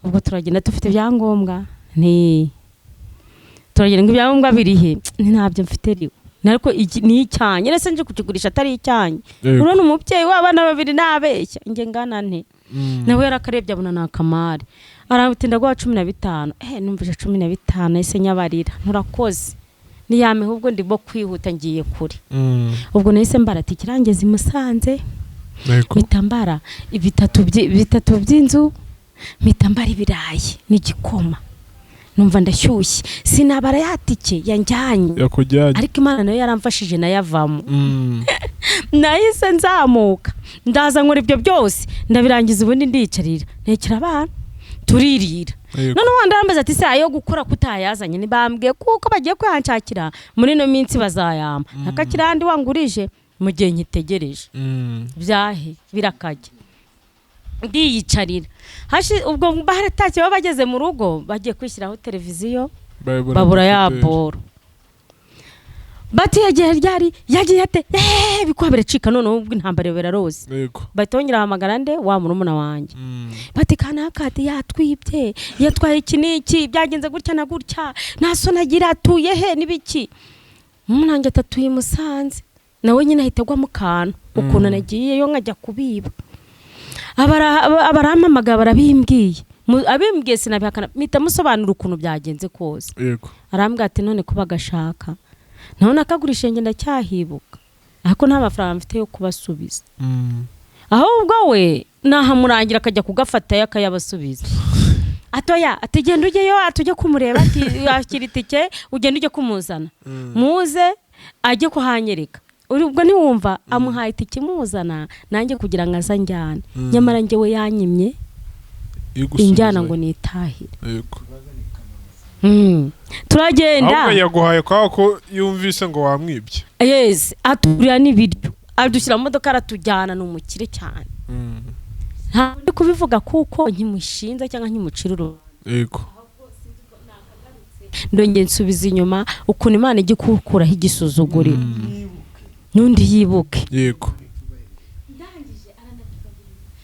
Ubwo turagenda dufite ibyangombwa nti turagenda ngo ibyangombwa biri he? Ntabyo mfite riwe. Ariko ni icyanye nese nje kukigurisha atari icyanye. Urabona umubyeyi w'abana babiri nabeshya nge ngana nte. Nawe yarakarebye abona nakamare. Arambwira ndaguha 15. Numvise 15 ese nyabarira nturakoze niyame ahubwo ndimo kwihuta ngiye kure. Ubwo nahise mbara ati kirangeze Musanze, mpita mbara bitatu by'inzu, mpita mbara ibirayi n'igikoma, numva ndashyushye sinabara yatike yanjyanye ariko Imana nayo yaramfashije nayavamo. Nahise nzamuka ndaza nkora ibyo byose ndabirangiza, ubundi ndiyicarira ntekera abana turirira. None wanda arambaza ati se ayo gukora kutayazanye nibambwiye kuko bagiye kuyanshakira muri no minsi bazayama nakakirandi wangurije mu gihe nkitegereje byahe birakajya ndiyicarira. Ubwo baratashye bageze mu rugo bagiye kwishyiraho televiziyo babura ya boro bati yagiye ryari yagiye ate bikwa biracika. None ubwo intambara biraroze bahita bongera bahamagara nde wa murumuna wanjye bati kanaka yatwibye yatwaye iki n'iki byagenze gutya na gutya nta soni agira atuye he n'ibiki. Umunange atatuye Musanze nawe nyine ahita agwa mu kantu ukuntu nagiyeyo nkajya kubiba. Abarampamagara barabimbwiye abimbwiye sinabihakana mpita musobanura ukuntu byagenze kose. Arambwira ati none kuba gashaka naho nakagurisha ngenda cyahibuka ariko nta mafaranga mfite yo kubasubiza. Ahubwo we nahamurangira akajya kugafata akayabasubiza. Atoya ati genda ujyeyo atujye kumureba ati yakira itike ugenda ujye kumuzana muze ajye kuhanyereka. Ubwo ntiwumva amuhaye itike imuzana nanjye kugira ngo aze anjyane, nyamara njyewe yanyimye injyana ngo nitahire. Turagenda ahubwo yaguhaye kwa ko yumvise ngo wamwibye. Yes, aturira n'ibiryo adushyira mu modoka aratujyana, ni umukire cyane. Ntabwo ndi kubivuga kuko nkimushinza cyangwa nkimucira urubanza. Yego. Ndongeye nsubiza inyuma ukuntu Imana ijya ikukuraho igisuzuguriro n'undi yibuke. Yego.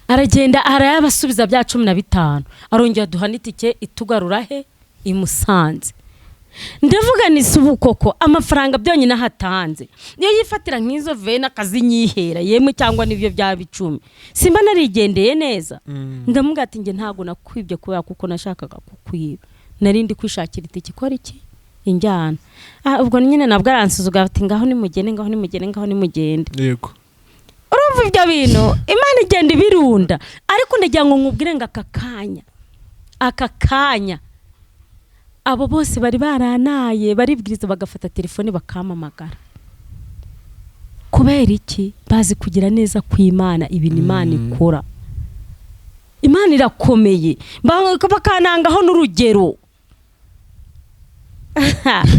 Aragenda arayabasubiza bya 15 arongera duha n'itike itugarura he i Musanze. Ndavuga ni subu koko amafaranga byonyine ahatanze niyo yifatira nk'izo vena akazinyihera yemwe cyangwa nibyo byaba 10 simba narigendeye neza. Ndamubwira ati nge ntago nakwibye kubera kuko nashakaga kukwiba narindi kwishakira itike ikora iki injyana. Ubwo nyine nabwo aransuzuga ati ngaho nimugende ngaho nimugende ngaho nimugende. Yego. Urumva ibyo bintu Imana igenda ibirunda ariko ndagira ngo nkubwire ngo aka kanya abo bose bari baranaye baribwiriza bagafata telefone bakamamagara. Kubera iki? Bazi kugira neza kw'Imana, ibintu Imana ikora. Imana irakomeye bakanangaho n'urugero.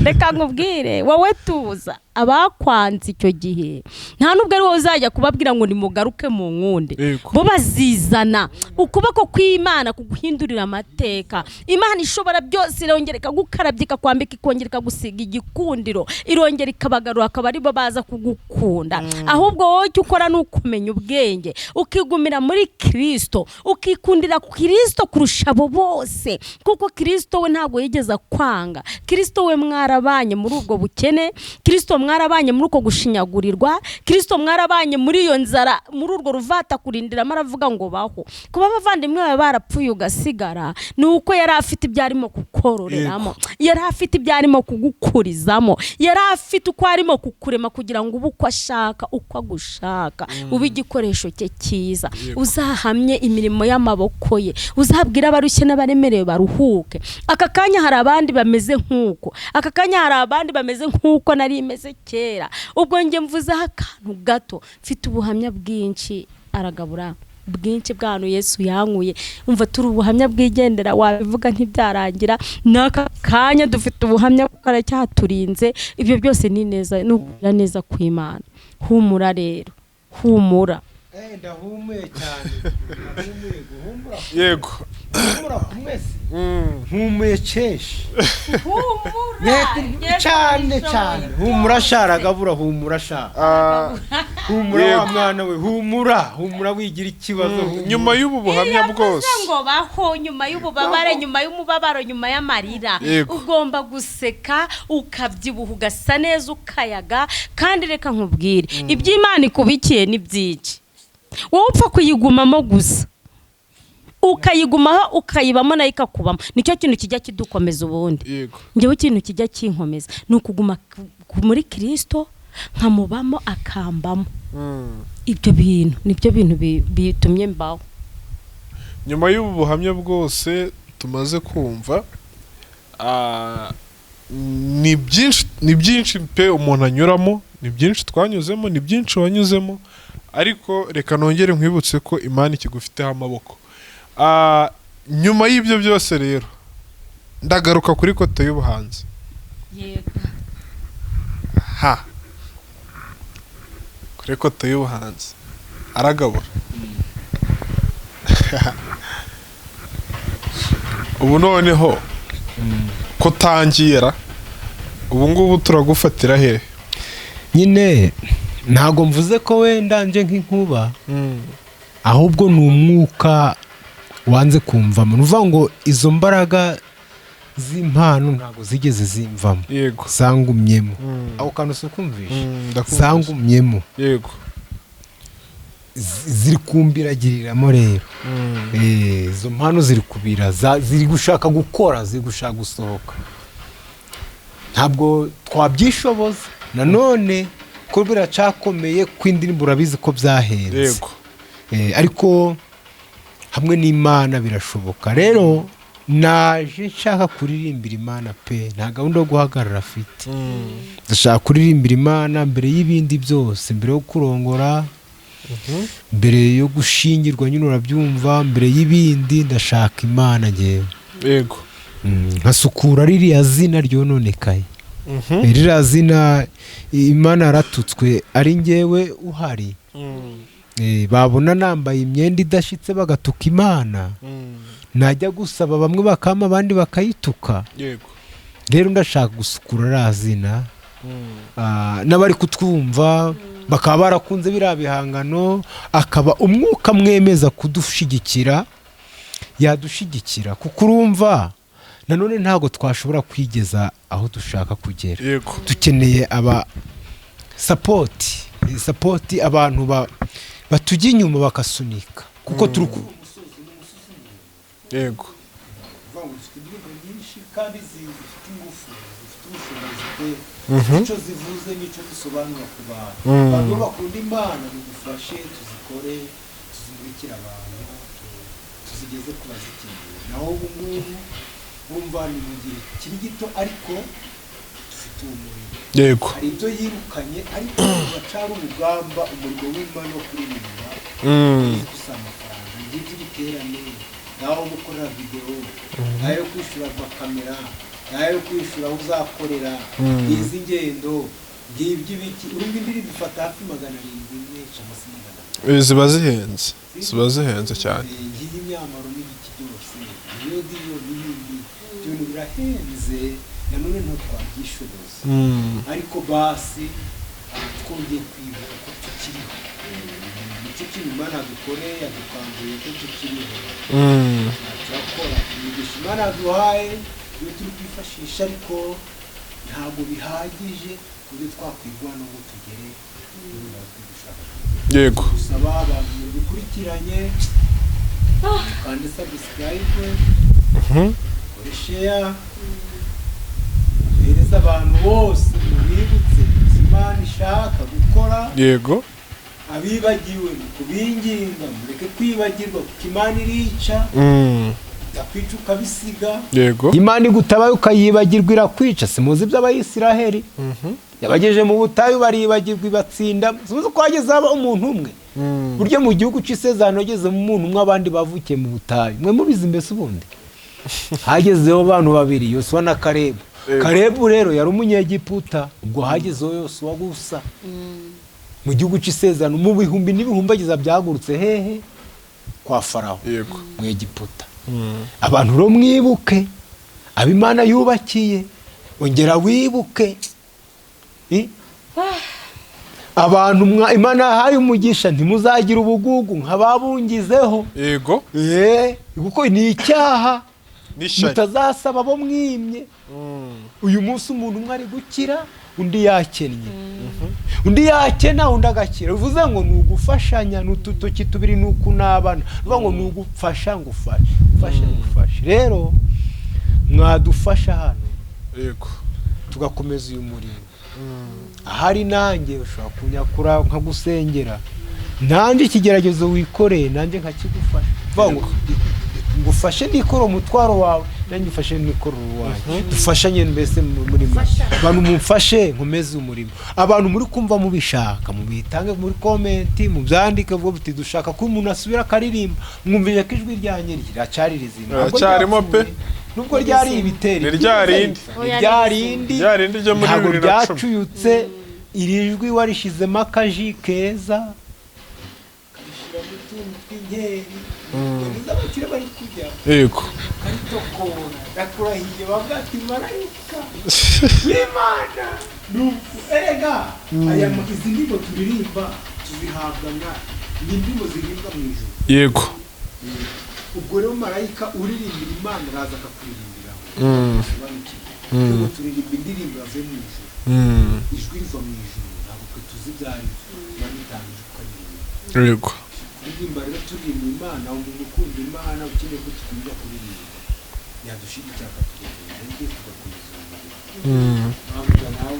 Reka nkubwire wowe tuza abakwanze icyo gihe nta nubwo ari wowe uzajya kubabwira ngo nimugaruke mu nkunde, bo bazizana ukuboko kw'Imana kuguhindurira amateka. Imana ishobora byose irongera ikagukarabya ikakwambika ikongera ikagusiga igikundiro irongera ikabagarura akaba aribo baza kugukunda. Ahubwo wowe icyo ukora ni ukumenya ubwenge ukigumira muri Kristo ukikundira Kristo kurusha abo bose, kuko Kristo we ntabwo yigeze akwanga. Kristo we mwarabanye muri ubwo bukene, Kristo mwarabanye muri uko gushinyagurirwa, Kristo mwarabanye muri iyo nzara, muri urwo ruvata kurindiramo aravuga ngo baho. Kuba abavandimwe bawe barapfuye ugasigara ni uko yari afite ibyo arimo kukororeramo, yari afite ibyo arimo kugukurizamo, yari afite uko arimo kukurema kugira ngo ube uko ashaka uko agushaka, ube igikoresho cye cyiza, uzahamye imirimo y'amaboko ye, uzabwira abarushye n'abaremerewe baruhuke. Aka kanya hari abandi bameze nk'uko, aka kanya hari abandi bameze nk'uko nari imeze kera. Ubwo njye mvuzeho akantu gato mfite ubuhamya bwinshi aragabura bwinshi bw'ahantu Yesu yankuye. Umva turi ubuhamya bwigendera wabivuga ntibyarangira, n'aka kanya dufite ubuhamya kuko aracyaturinze. Ibyo byose ni neza n'ukugira neza kw'Imana. Humura rero, humura. Ndahumuye cyane. Ndahumuye guhumura. Yego. Humura kumwese. Mpumuye ceshi. Humura. Cyane cyane. Humura sharagabura humura sha. Humura wa mwana we, humura, humura wigira ikibazo. Nyuma y'ubu buhamya bwose. Ngo baho nyuma y'ububabare, nyuma y'umubabaro, nyuma y'amarira. Ugomba guseka, ukabyibuha, ugasa neza, ukayaga. Kandi reka nkubwire, iby'Imana ikubikiye ni byinshi. Wowe upfa kuyigumamo gusa. Ukayigumaho, ukayibamo, nayo ikakubamo. Nicyo kintu kijya kidukomeza ubundi. Njyewe ikintu kijya kinkomeza ni ukuguma muri Kirisito, nkamubamo akambamo. Ibyo bintu nibyo bintu bitumye mbaho. Nyuma y'ubu buhamya bwose tumaze kumva, ni byinshi, ni byinshi pe umuntu anyuramo, ni byinshi twanyuzemo, ni byinshi wanyuzemo, ariko reka nongere nkwibutse ko Imana ikigufiteho amaboko. Nyuma y'ibyo byose rero, ndagaruka kuri côté y'ubuhanzi. Ha, kuri côté y'ubuhanzi aragabura. Ubu noneho ko utangira, ubu ngubu turagufatira hehe? Nyine ntabwo mvuze ko wenda nje nk'inkuba, ahubwo ni umwuka wanze kumvamo. Ni ukuvuga ngo izo mbaraga z'impano ntabwo zigeze zimvamo, zangumyemo. Ako kantu si ukumvisha? Ndakumvise. Zangumyemo. Ziri kumbiragiriramo rero. Izo mpano ziri kubira, ziri gushaka gukora, ziri gushaka gusohoka. Ntabwo twabyishoboza nanone ko biracakomeye, ko indirimbo urabizi ko byahenze. Ariko hamwe n'Imana birashoboka. Rero naje nshaka kuririmbira Imana pe, nta gahunda yo guhagarara afite. Ndashaka kuririmbira Imana mbere y'ibindi byose, mbere yo kurongora, mbere yo gushingirwa nyine, urabyumva, mbere y'ibindi ndashaka Imana ngewe. Nkasukura ririya zina ryononekaye. Ririya zina Imana yaratutswe ari ngewe uhari. Babona nambaye imyenda idashyitse bagatuka Imana. Najya gusaba bamwe bakampa, abandi bakayituka. Rero ndashaka gusukura ririya zina. N'abari kutwumva bakaba barakunze biriya bihangano, akaba umwuka mwemeza kudushigikira, yadushigikira, kuko urumva nanone ntabwo twashobora kwigeza aho dushaka kugera. Dukeneye aba support, abantu batujya inyuma bakasunika, kuko turi ku dufite indirimbo nyinshi kandi zifite ingufu, zifite ubushobozi pe, icyo zivuze n'icyo zisobanura ku bantu. Abantu bo bakunda Imana, bidufashe tuzikore, tuzimurikire abantu, tuzigeze ku bazikeneye. Naho ubu ngubu wumva ni mu gihe kiri gito, ariko dufite uwo murimo. Hari ibyo yirukanye, ariko bacari urugamba, umurimo w'Imana wo kuririmba gusa amafaranga, ngibyo ibiterane, ngaho gukorera videwo, ngaho kwishyura amakamera, ngaho kwishyura aho uzakorera, izi ngendo, ngibyo ibiki. Urumva indirimbo ifata hafi 700 imwe cyangwa se 500. Ziba zihenze, ziba zihenze cyane. Ngiyi imyambaro n'ibiki byose, iyo diyo n'ibindi, ibyo bintu birahenze, nanone ntabwo twabyishoboza. Ariko basi twongeye kwibuka ko tukiriho, nicyo kintu Imana dukoreye, yadukanguye ko tukiriho. Turakora imigisha Imana yaduhaye, iyo turi kwifashisha, ariko ntabwo bihagije ku buryo twakwirwana ngo tugere n'ubundi aho turi gushaka. Gusaba abantu dukurikiranye, kandi subscribe, kore share, duhereze abantu bose, mubibutse Imana ishaka gukora. Abibagiwe kubinginga, mureke kwibagirwa, kuko Imana irica, itakwica ukabisiga. Imana igutabaye ukayibagirwa irakwica. Simuzi iby'Abayisiraheli? Yabagejeje mu butayu baribagirwa, ibatsinda. Simuzi ko hageze haba umuntu umwe? Burya mu gihugu cy'isezerano hagezemo umuntu umwe, abandi bavukiye mu butayu. Mwe mubizi mbese? Ubundi hagezeho abantu babiri, Yosuwa na Karebu. Karebu rero yari umunyegiputa. Ubwo hagezeho Yosuwa gusa mu gihugu cy'isezerano, mu bihumbi n'ibihumbagiza byahagurutse hehe? Kwa Farawo, mu Egiputa. Abantu rero mwibuke abo Imana yubakiye, ongera wibuke. Abantu Imana yahaye umugisha, ntimuzagire ubugugu nk'ababungizeho. Kuko ni icyaha. N'ishyari. Mutazasaba abo mwimye. Uyu munsi umuntu umwe ari gukira. undi yakennye, undi yakena undi agakira. Bivuze ngo ni ugufashanya, ni ututoki tubiri, ni ukunabana. Bivuga ngo ni ugufasha ngufashe, ufashe ngufashe. Rero mwadufasha hano, yego, tugakomeza uyu murimo. Ahari nanjye ushobora kunyakura nkagusengera, nanjye ikigeragezo wikoreye nanjye nkakigufasha. Bivuga ngo ngufashe nikore umutwaro wawe, nanjye ufashe nikore uwanjye, dufashanye mbese mu murimo. Abantu mumfashe nkomeze umurimo. Abantu muri kumva mubishaka mubitange muri comment, mubyandike, vuga buti dushaka ko umuntu asubira akaririmba. Mwumvise ko ijwi ryanjye riracyari rizima, Riracyarimo pe. Nubwo ryari ibiteri, Ni rya rindi. ni rya rindi, Rya rindi ryo muri ntabwo 2010. ryacuyutse. Iri jwi warishizemo akaji keza, karishyiramo utuntu tw'inkeri, yagize abakire bari kujya Yego. karitokora. Ndakurahiye, bavuga ati marayika w'Imana. Nuko erega aya izi ndirimbo turirimba tuzihabwa na ni indirimbo zirimbwa mu ijuru. Yego. Ubwo rero marayika uririmbira Imana araza akakuririmbiraho. Twebwe turirimba indirimbo yavuye mu ijuru. Ijwi riva mu ijuru, ntabwo twe tuzi ibyo ari byo, Imana itangije ukaririmba. Yego. Kuririmba rero turirimba Imana, umuntu ukunda Imana ukeneye ko tukunda kuririmba yadushyigikira akatugeza intege tugakomeza umurimo. Mpamvu nawe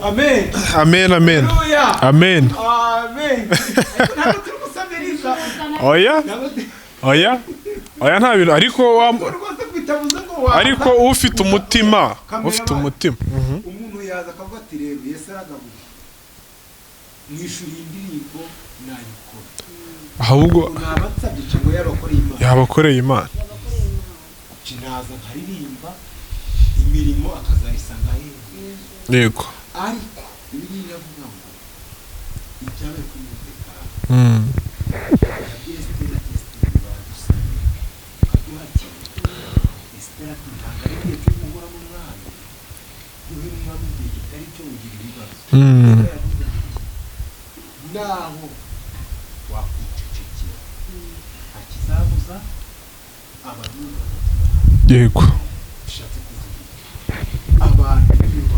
Amen. Amen, amen. Haleluya. Amen. Amen. Ariko ntabwo turi gusabiriza. Oya, Ntabwo turi oya. Oya, nta bintu ariko wa rwose bitavuze ngo waza. Ariko ufite umutima, ufite umutima. Umuntu yaza akavuga ati reba Yesu aragabuye, mwishuriye indirimbo nayikora. Ahubwo naba nsabye cyangwa yabakoreye Imana. Yabakoreye Imana. Naza nkaririmba, imirimo akazayisanga hehe? Yego. Ariko Bibiliya iravuga ngo ibyabaye kuri Moridekayi, yabwiye Esiteri ati Esiteri badusabye ukaduhakira. Esiteri ati ntabwo ari igihe cyo guhura n'umwami, guhera umwami igihe kitari cyo ugira ibibazo. Yaravuze ati naho wakwicecekera nta kizabuza Abayuda. Yego. Bishatse kuvuga iki? Abantu nibo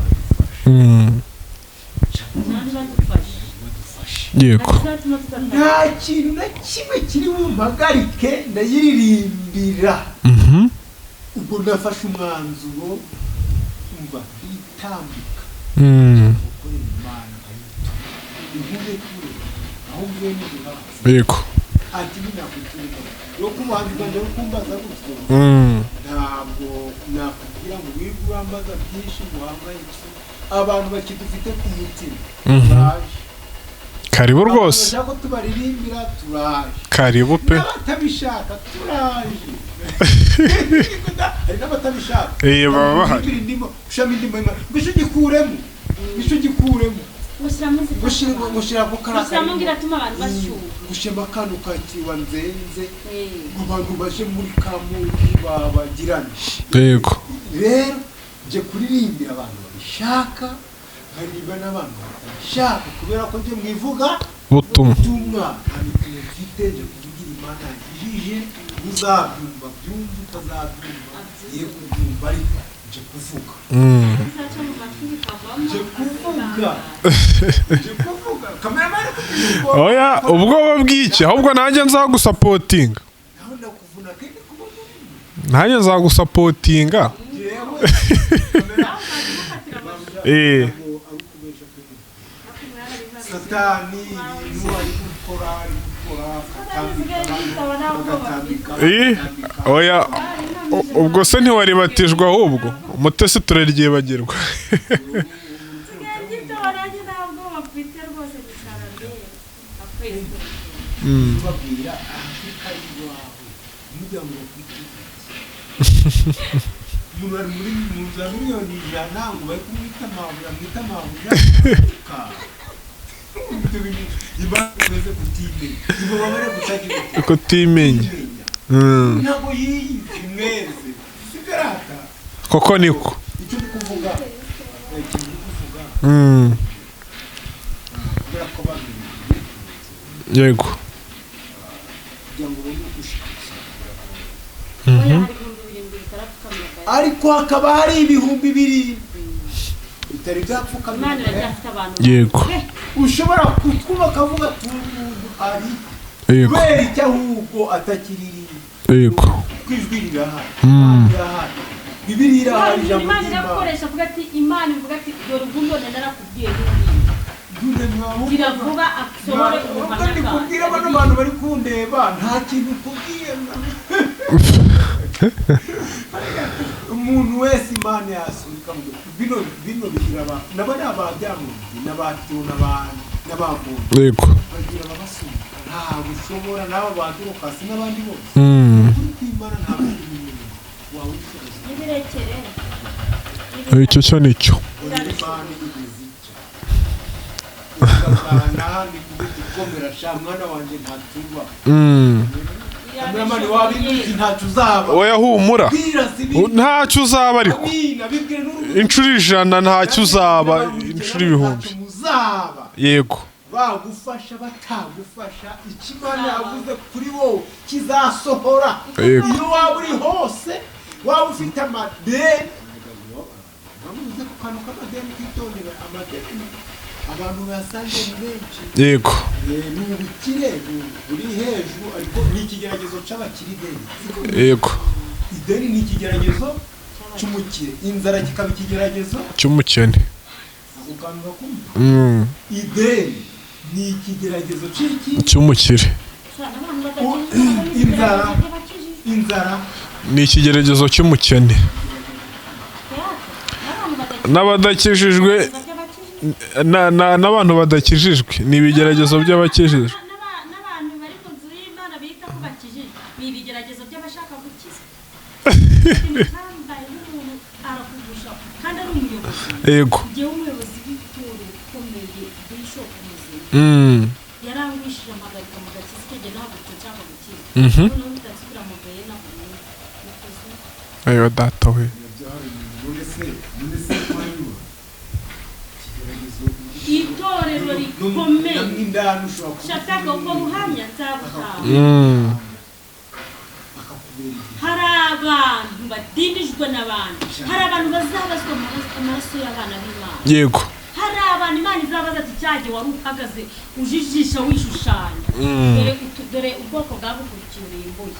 badufasha. Badufashe. Yego. Nta kintu na kimwe kiri bumpagarike, ndayiririmbira. Ubwo nafashe umwanzuro, umva nditambika gukorera Imana nkayitura inkure kure aho mvuye n'ubuhanzi. Yego. Ati ninakwiturika rero ko ubuhanzi bwanjye bukumbaza gutyo, ntabwo nakubwira ngo wirirwe urambaza byinshi ngo uhangayike. Abantu bakidufite ku mutima, turaje. Karibu Abantu rwose. bashaka ko tubaririmbira, turaje. Karibu pe. N'abatabishaka turaje. Hari n'abatabishaka. Baba bahari. Indimo ushiramo indimo y'Imana, ngo icyo gikuremo, icyo gikuremo, gushyiramo kariya gushyiramo ngo iratuma abantu bashyuha. Gushyiramo akantu ka kiwa nzenze, ngo abantu baje muri kamugi babagirane. Yego. Rero nje kuririmbira abantu babishaka, nkaririmba n'abantu batabishaka, kubera ko nje mwivuga Butumwa. Ubutumwa nta mikino mfite. Nje kuvugira Imana yagijije, uzabyumva byumva, utazabyumva ye kubyumva, ariko nje kuvuga. Nje kuvuga, nje kuvuga, kameramani kubyumva. Oya, ubwoba bw'iki? Ahubwo nanjye nzagusapotinga. Naho ndakuvuna kandi kubona. Nanjye nzagusapotinga. Jewe ntabwo ari ukubesha pe. Satani ibintu ari gukora, ari gukora akatambika, agatambika, agatambika. Oya, ubwo se ntiwaribatijwe? Ahubwo Umutesi turaryibagirwa. Tubabwira Afurika y'iwawe mujya ngo bakwite umuntu ari muri mu za miliyoni 100 ngo bari kumwita mabuja, mwita mabuja. Ibyo bintu Imana ikomeze kutimenya, ibababare kutagira Kutimenya. kutimenya. Ntabwo yiyizi mwese, sibyo rata? Koko niko. Icyo ndi kuvuga, ikintu ndi kuvuga, kubera ko babiri Yego. kugira ngo ubone uko ushikira. Oya, hari 7000 bitarapfukamira. Ariko Ariko hakaba hari 7000 bitari byapfukamira. Imana iracyafite abantu. Yego. Ushobora kutwumva akavuga ati umuntu ari kubera icyo ahubwo atakiririye. Kuko ijwi rirahari. Irahari, Bibiliya irahari, ijambo Imana ry'Imana. irakoresha, avuga ati, Imana ivuga ati: "Dore ubundi narakubwiye n'ubundi." Gira vuba asohore ubuhamya. Ndi kubwira bwawe. Bano bantu bari kundeba, nta kintu ukubwiye. Umuntu wese Imana yasunika mu bino bino bigira abantu nabo ni ababyamuzi n'abatiwo n'abavunyi bagira ababasunika, ntabwo ushobora n'abo ba Dorokasi n'abandi bose. Kuri kw'Imana ntabwo uri umuntu wawishoboza. Nibirekere. Icyo cyo nicyo. Imana igeze icyo ukavana hano ikuvuga ikomera sha mwana wanjye ntatuba. Kameramani wabinyuze, ntacyo uzaba. Oya, humura. Bwira si Ntacyo uzaba ariko. Amina, bibwire n'urugo. Inshuro 100 ntacyo uzaba, inshuro 1000. Ntacyo muzaba. Bagufasha, batagufasha, icyo Imana yavuze kuri wowe kizasohora. Iyo waba uri hose, waba ufite amadeni, bamuze ku kantu k'amadeni, kwitondera amadeni, abantu bayasanze ni benshi. Ni ubukire buri hejuru, ariko ni ikigeragezo c'abakire ideni. Ideni ni ikigeragezo cy'umukire, inzara kikaba ikigeragezo cy'umukene. Ako kantu gakumva. Ideni ni ikigeragezo c'iki? Cy'umukire. Inzara ni ikigeragezo cy'umukene n'abadakijijwe n'abantu badakijijwe ni ibigeragezo by'abakijijwe. N'abantu bari mu nzu y'Imana bita ko bakijijwe ni ibigeragezo by'abashaka gukiza. Kambaye nk'umuntu arakugusha kandi ari umuyobozi. Njyewe umuyobozi w'itorero ukomeye, bishop muzima, yarangwishije amagarika mu gakiza. Icyo gihe nahagurutse nshaka gukiza. Noneho mpita nsubira mu gahena burundu. Ayo data we! None se wanyura ikigeragezo Itorero rikomeye. Namwe ushobora kuba Shaka ubwo buhamya nzabutanga. Akakubera igihe. Hari abantu badindijwe n'abantu, hari abantu bazabazwa amaraso y'abana b'Imana. Hari abantu Imana izabaza ati: "Cyagihe wari uhagaze ujijisha wishushanya, dore ubwoko bwagukurikiye urimbuye."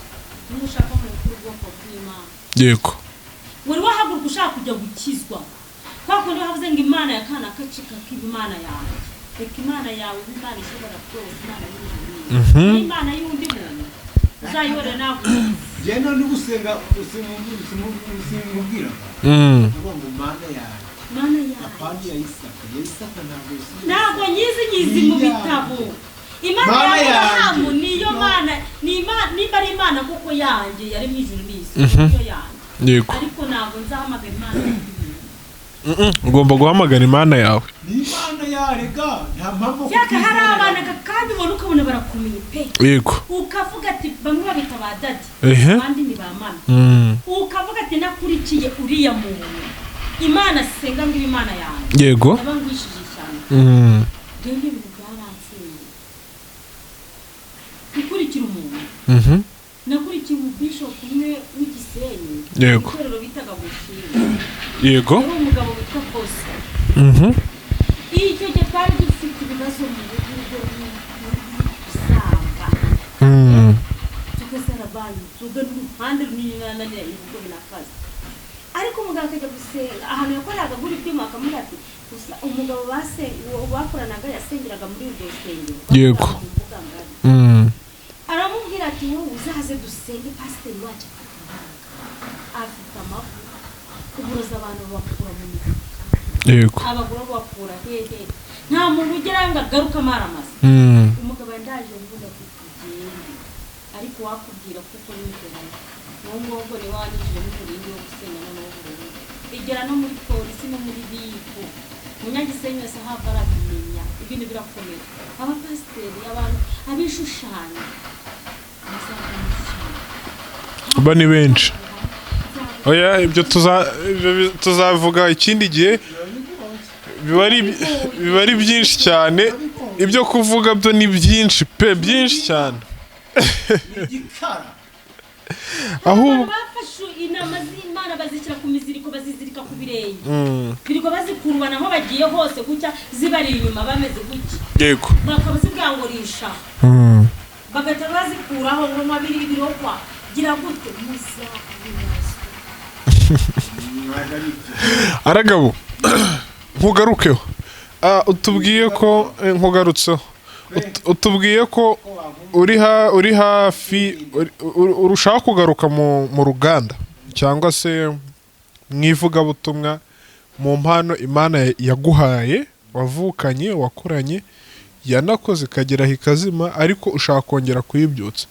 Niba ushaka mukuru ubwoko bw'Imana, wari wahaguruka ushaka kujya gukizwa, kwa kundi wavuze ngo Imana ya kana kacika kiba Imana yanjye. Reka Imana yawe ibe Imana ishobora byose, Imana y'ijuru n'Imana y'undi muntu uzayihorera ntabwo. Njyewe none gusenga usimubwira avuga ngo Mana yawe, Mana yawe. Apana ya Isaka, ya Isaka ntabwo isi. Ntabwo nyizi mu bitabo Imana Mana ya yanjye. Aburahamu niyo Mana, ni Imana nimba ari Imana koko yanjye yari mu ijuru n'isi, niyo yanjye. Ariko ntabwo nzahamagara Imana y'undi muntu. Ugomba guhamagara Imana yawe. Ni Imana yarega, nta mpamvu yo Yaka hari kutizera. abana kandi ubona ukabona barakomeye pe, ukavuga ati bamwe babita ba daddy, abandi ni ba mama, ukavuga ati nakurikiye uriya muntu, Imana senga ngo ibe Imana yanjye, ndaba ngwishije cyane. Rero ibintu byaransinye gukurikira umuntu. Nakurikiye umubishopu umwe w'Igisenyi, itorero bitaga Gushima. Yari umugabo witwa Kosa. Icyo gihe twari dufite ibibazo mu rugo rw'usanga tugasarabaye inzoga n'uruhande runini nananiranye ibigo binakaze, ariko umugabo akajya gusenga ahantu yakoraga agura ibyuma, akamubwira ati gusa umugabo base uwo bakoranaga yasengeraga muri urwo rusengero mu mbuga ngari. Aramubwira ati: "Wowe uzaze dusenge, pasiteri wacu afite imbaraga, afite amavuta, uburozi abantu bakura mu mifuka, abagore bakura hehe, nta muntu ugerayo ngo agaruke amaramasa." Umugabo yandaje mvuga ati tugende, ariko wakubwira kuko nijoro uwo ngubwo ni wanijije n'umurindi wo gusenya noneho burundu, igera no muri polisi no muri RIB, umunyagisenyi wese ahava arabimenya. Ibintu birakomeye, abapasiteri, abantu abishushanya bazabona. Ba ni benshi. Oya, ibyo tuzavuga ikindi gihe, biba ari byinshi cyane, ibyo kuvuga byo ni byinshi pe, byinshi cyane. Ni igikara. Ahubwo Abantu bafashe intama z'Imana bazishyira ku miziriko, bazizirika ku birenge, birirwa bazikurubana aho bagiye hose gutya, zibari inyuma bameze gutya, bakaba zibwira ngo risha, bagahita bazikuraho ngo mabiri ibirokwa gira gute muzabibazwa. Ntabwo ari ibyo. Aragabo, nkugarukeho. Utubwiye ko nkugarutseho. Utubwiye ko uri hafi urushaho kugaruka mu ruganda cyangwa se mu ivugabutumwa, mu mpano Imana yaguhaye, wavukanye, wakuranye, yanakoze ikagera aho ikazima, ariko ushaka kongera kuyibyutsa.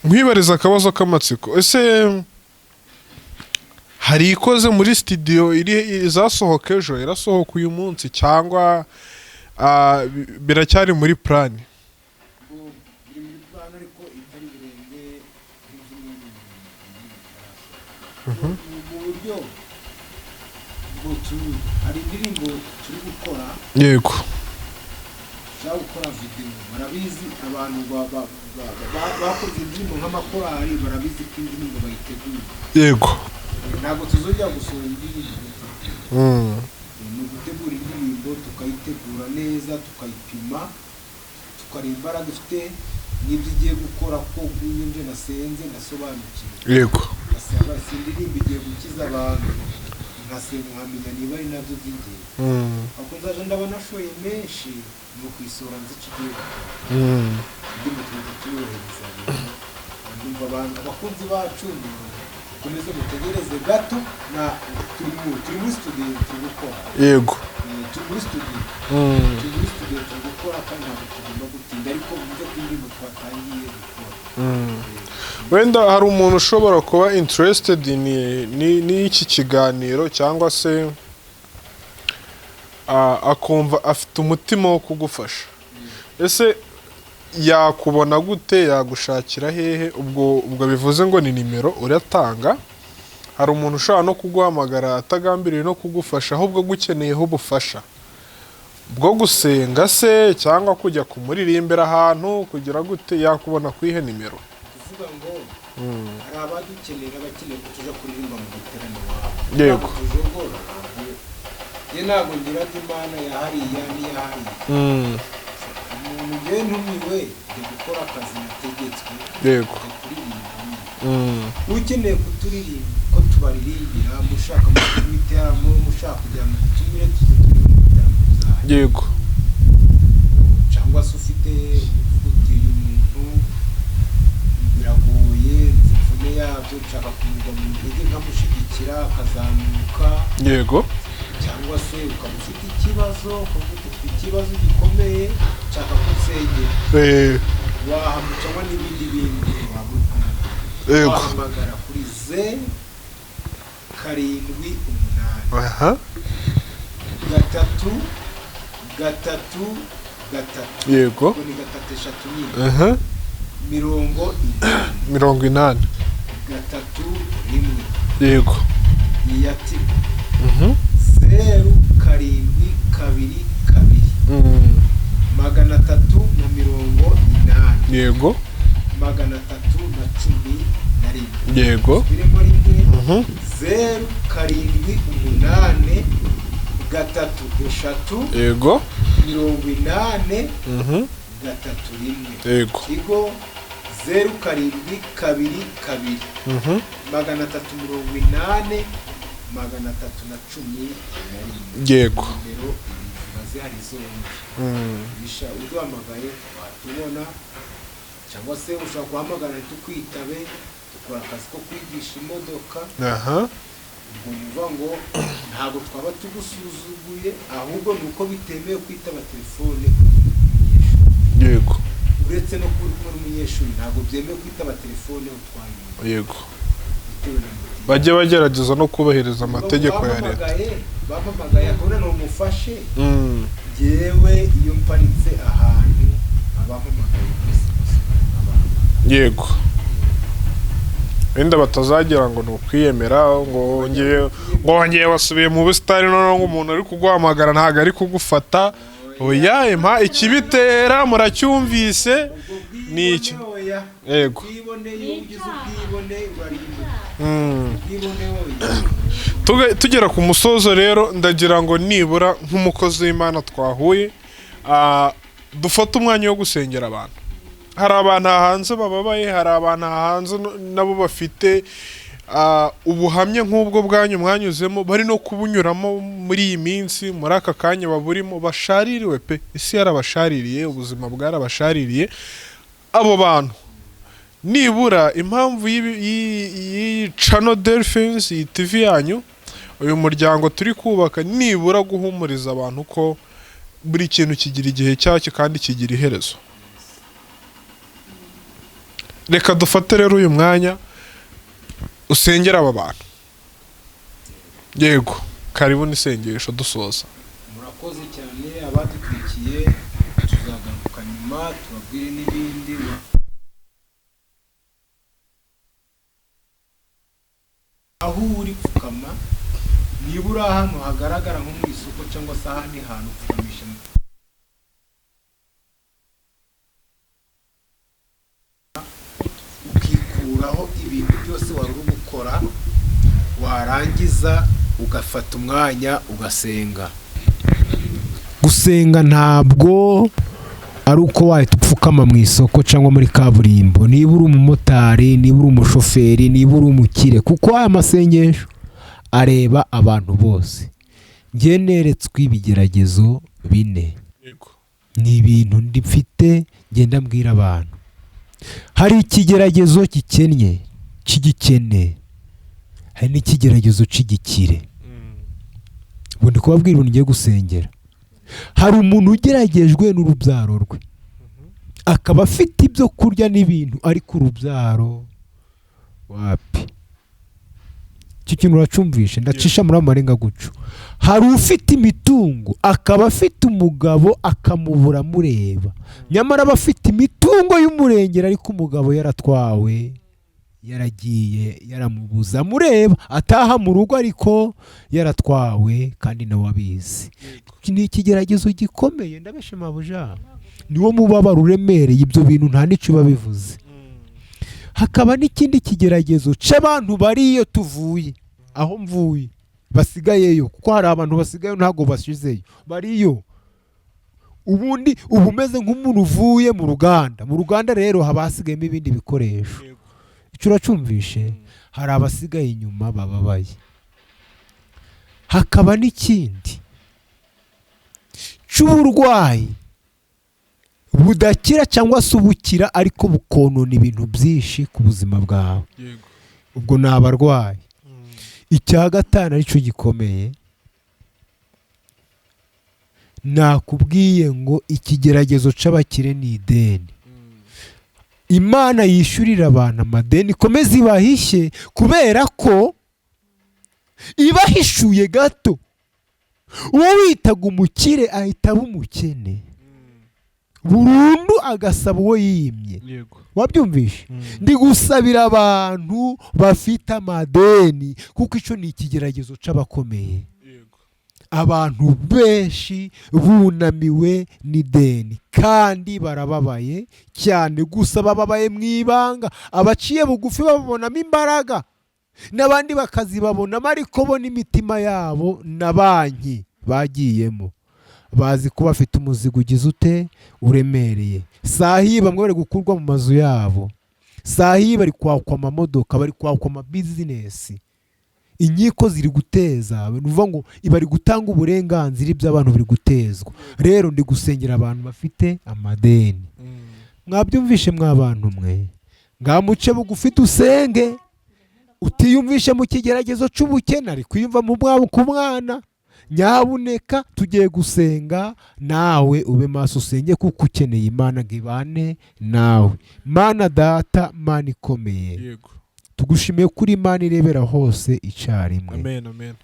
Nkwibariza akabazo k'amatsiko: ese hari ikoze muri studio iri izasohoka ejo, irasohoka uyu munsi, cyangwa biracyari muri plan? Biri muri plan, ariko itari burenge nk'ibyumweru 2 mu buryo bwo hari indirimbo turi gukora, dushaka gukora videwo. Barabizi abantu bakoze indirimbo nk'amakorali, barabizi ko indirimbo bayitegura. Ntabwo tuzongera gusohora indirimbo. Ni ugutegura indirimbo, tukayitegura neza, tukayipima, tukareba imbaraga ifite n'ibyo igiye gukora, ko iyo nje nasenze ndasobanukiwe. Ngasanga si indirimbo igiye gukiza abantu, nkasenga nkamenya niba ari nabyo by'ingenzi. Ahubwo nzaje ndabona ashoye menshi ni ukuyisohora nzi icyo igiye gukora. Indirimbo tugahita tuyohereza rero. Ndumva abantu, abakunzi bacu, mukomeze mutegereze gato, na turi muri studio turi gukora. Turi muri studio. Turi muri studio turi gukora, kandi ntabwo tugomba gutinda, ariko wumve ko indirimbo twatangiye gukora. Wenda hari umuntu ushobora kuba interested n'iki kiganiro, cyangwa se akumva afite umutima wo kugufasha. Ese yakubona gute? Yagushakira hehe? Ubwo bivuze ngo ni nimero uratanga. Hari umuntu ushobora no kuguhamagara atagambiriye no kugufasha, ahubwo agukeneyeho ubufasha bwo gusenga se, cyangwa kujya kumuririmbira ahantu, kugira gute? Yakubona ku ihe nimero? Kuvuga ngo hari abadukenera, bakeneye ko tuja kuririmba mu giterane iwabo. Ntabwo tujogora, ntabwo njye, ntabwo ngira imana ya hariya n'iya hariya. Umuntu njyewe ntumiwe, njya gukora akazi nategetswe, njya kuririmba nyine. Ukeneye kuturirimba, ko tubaririmbira, mushaka mu biteramo, mushaka kugira ngo dutumire, tuze turirimbe mu biteramo byanyu. Cyangwa se ufite uvuga uti: "Uyu muntu biragoye, nzi imvune yabyo, nshaka kumugwa mu ntege nkamushyigikira akazamuka." Cyangwa se ukaba ufite ikibazo, ukavuga uti: "Ufite ikibazo gikomeye, nshaka ko unsengera." Cyangwa n'ibindi bindi waba uri kumwe, wahamagara kuri 078 3 3 3, ubwo ni gatatu eshatu nyine, 80, 80, 3 1. Iya Tigo, 0722 380 311. Birimo rimwe. 078 3 3 80 3 1. Tigo, 0722 380 311. Nimero ziba zihari zombi. Bisha uduhamagaye watubona, cyangwa se ushobora guhamagara ntitukwitabe. Dukora akazi ko kwigisha imodoka. Ubwo ni ukuvuga ngo ntabwo twaba tugusuzuguye, ahubwo ni uko bitemewe kwitaba telefone uri umunyeshuri. Uretse no kuba uri kumwe n'umunyeshuri, ntabwo byemewe kwitaba telefone utwaye imodoka, bitewe na motive. Bajye bagerageza no kubahiriza amategeko ya leta. Bampamagaye akabona numufashe. Njyewe iyo mparitse ahantu, abampamagaye bose abahamagaye. Wenda batazagira ngo ni ukwiyemera, ngo wongeye wasubiye mu busitani, noneho ngo umuntu ari kuguhamagara ntabwo ari kugufata. Oya, impa ikibitera muracyumvise. Ubwo Ni iki? bwibone, oya. Yego. Ubwibone, iyo ugize ubwibone urarimbuka. Ubwibone wowe. Tugera ku musozo rero, ndagira ngo nibura nk'umukozi w'Imana twahuye, dufate umwanya wo gusengera abantu. Hari abantu hanze bababaye, hari abantu hanze nabo bafite ubuhamya nk'ubwo bwanyu mwanyuzemo, bari no kubunyuramo muri iyi minsi, muri aka kanya baburimo, bashaririwe pe, isi yarabashaririye, ubuzima bwarabashaririye. Abo bantu nibura impamvu y'iyi channel Delphines, iyi TV yanyu, uyu muryango turi kubaka, nibura guhumuriza abantu ko buri kintu kigira igihe cyacyo kandi kigira iherezo. Reka dufate rero uyu mwanya usengera aba bantu. Yego, karibu n'isengesho dusoza. Murakoze cyane abadukurikiye, tuzagaruka nyuma tubabwire n'ibindi. Aho uri pfukama, niba uri ahantu hagaragara nko mu isoko cyangwa se ahandi hantu, pfukamisha ukikuraho ibintu byose wari uri gukora, warangiza ugafata umwanya ugasenga. Gusenga ntabwo ari uko wahita upfukama mu isoko cyangwa muri kaburimbo, niba uri umumotari, niba uri umushoferi, niba uri umukire, kuko aya masengesho areba abantu bose. Njye neretswe ibigeragezo bine, ni ibintu mfite ngenda mbwira abantu. Hari ikigeragezo gikennye cy'igikene, hari n'ikigeragezo cy'igikire. Ubu ndi kubabwira ibintu ngiye gusengera. Hari umuntu ugeragejwe n'urubyaro rwe, akaba afite ibyo kurya n'ibintu, ariko urubyaro wapi. Icyo kintu uracumvishe, ndacisha muri amarenga gucu. Hari ufite imitungo, akaba afite umugabo akamubura mureba, nyamara aba afite imitungo y'umurengera, ariko umugabo yaratwawe, yaragiye, yaramubuza mureba, ataha mu rugo ariko yaratwawe kandi nawe abizi. Iki ni ikigeragezo gikomeye, ndabeshe mabuja, niwo mubabaro uremereye, ibyo bintu nta n'icyo babivuze. Hakaba n'ikindi kigeragezo c'abantu bari iyo tuvuye, aho mvuye basigayeyo, kuko hari abantu basigaye ntago bashizeyo, bariyo. Ubundi uba umeze nk'umuntu uvuye mu ruganda, mu ruganda rero haba hasigayemo ibindi bikoresho. Icyo uracumvishe, hari abasigaye inyuma bababaye. Hakaba n'ikindi cy'uburwayi budakira cyangwa se ubukira, ariko bukonona ibintu byinshi ku buzima bwawe. Ubwo ni abarwayi. Icya gatanu aricyo gikomeye, nakubwiye ngo ikigeragezo c'abakire ni ideni. Imana yishyurira abantu amadeni, ikomeze ibahishe, kubera ko ibahishuye gato, uwo witaga umukire ahita aba umukene burundu, agasaba uwo yimye. Wabyumvishe? Ndi gusabira abantu bafite amadeni, kuko icyo ni ikigeragezo c'abakomeye. Abantu benshi bunamiwe n'ideni kandi barababaye cyane, gusa bababaye mu ibanga. Abaciye bugufi babonamo imbaraga, n'abandi bakazibabonamo, ariko bo n'imitima yabo na banki bagiyemo bazi ko bafite umuzigo ugize ute, uremereye. Sahi bamwe bari gukurwa mu mazu yabo, sahi bari kwakwa amamodoka, bari kwakwa amabizinesi, inkiko ziri guteza, nuvuga ngo bari gutanga uburenganzira, iby'abantu biri gutezwa. Rero ndi gusengera abantu bafite amadeni. Mwabyumvishe mwa bantu mwe, ngamuce bugufi dusenge. Utiyumvishe mu kigeragezo c'ubukene, ari kwiyumva mu mwabo ku mwana, nyabuneka tugiye gusenga, nawe ube maso usenge, kuko ukeneye Imana ngo ibane nawe. Mana data, Mana ikomeye, tugushimiye kuri Imana irebera hose icyarimwe. Amen, amen.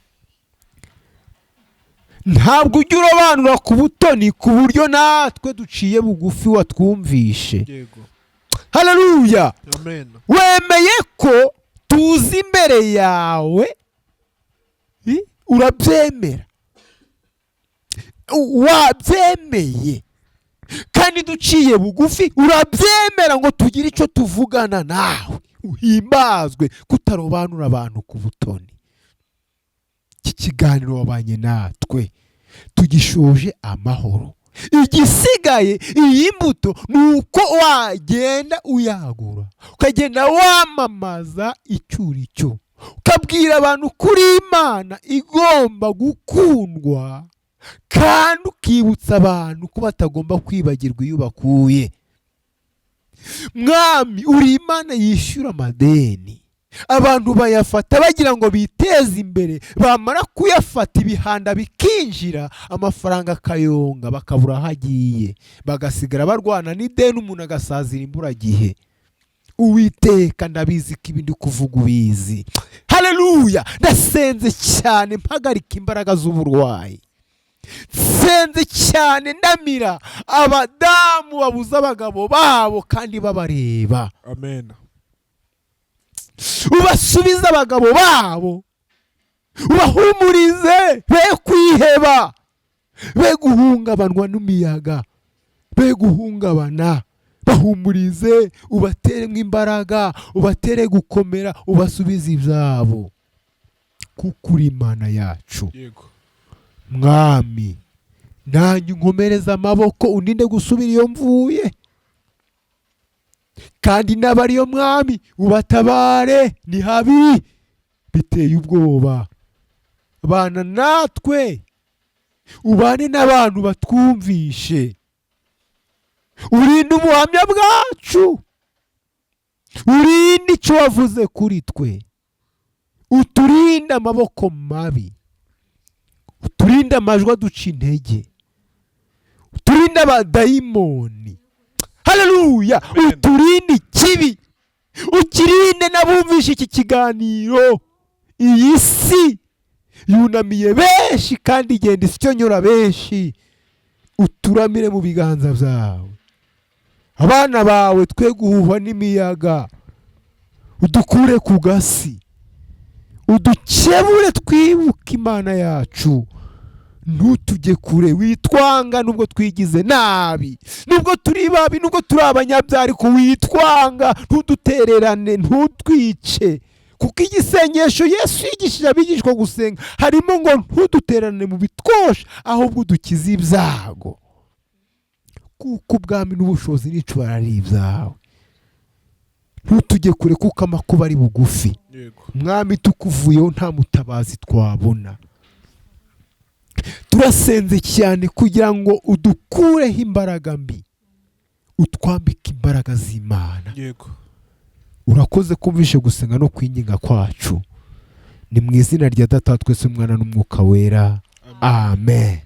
Ntabwo ujya urobanura ku butoni, ku buryo natwe duciye bugufi watwumvishe. Haleluya. Amen. Wemeye ko tuzi imbere yawe, urabyemera, wabyemeye, kandi Kandi duciye bugufi, urabyemera ngo tugire icyo tuvugana nawe. Uhimbazwe kutarobanura abantu ku butoni. Iki kiganiro wabanye natwe tugishoje amahoro. Igisigaye iyi mbuto ni uko wagenda uyagura, ukagenda wamamaza icyo uri cyo, ukabwira abantu kuri Imana igomba gukundwa, kandi ukibutsa abantu ko batagomba kwibagirwa iyo bakuye. Mwami, uri Imana yishyura amadeni. Abantu bayafata bagira ngo biteze imbere, bamara kuyafata ibihanda bikinjira, amafaranga akayonga, bakabura aho agiye, bagasigara barwana n'ideni, umuntu agasazira imburagihe. Uwiteka, ndabizi ko ibi ndi kuvuga ubizi. Haleluya! Ndasenze cyane mpagarika imbaraga z'uburwayi, nsenze cyane ndamira abadamu babuze abagabo babo kandi babareba. Amen. Ubasubize abagabo babo, ubahumurize, be kwiheba, be guhungabanwa n'imiyaga, be guhungabana. Bahumurize, ubateremo imbaraga, ubatere gukomera, ubasubize ibyabo, kuko uri Imana yacu. Yego. Mwami, nanjye unkomereze amaboko, uninde gusubira iyo mvuye, kandi n'abariyo Mwami ubatabare, ni habi biteye ubwoba. Bana natwe, ubane n'abantu batwumvishe, urinde ubuhamya bwacu, urinde icyo wavuze kuri twe, uturinde amaboko mabi, uturinde amajwi aduca intege, uturinde abadayimoni. Haleluya! Uturinde ikibi, ukirinde n'abumvishe iki kiganiro. Iyi si yunamiye benshi kandi igenda isyonyora benshi. Uturamire mu biganza byawe, abana bawe twe guhuhwa n'imiyaga, udukure ku gasi, udukebure twibuke Imana yacu. Ntutujye kure, witwanga nubwo twigize nabi, nubwo turi babi, nubwo turi abanyabyaha, ariko witwanga, ntudutererane, ntutwice. Kuko igisengesho Yesu yigishije abigishwa gusenga harimo ngo ntudutererane mu bitwosha, ahubwo udukize ibyago, kuko ubwami n'ubushobozi n'icyubahiro ari ibyawe. Ntutujye kure, kuko amakuba ari bugufi. Mwami, tukuvuyeho nta mutabazi twabona. Turasenze cyane kugira ngo udukureho imbaraga mbi, utwambike imbaraga z'Imana. Yego. Urakoze kumvishe gusenga no kwinginga kwacu. Ni mu izina rya Data wa twese, Umwana n'Umwuka Wera. Amen.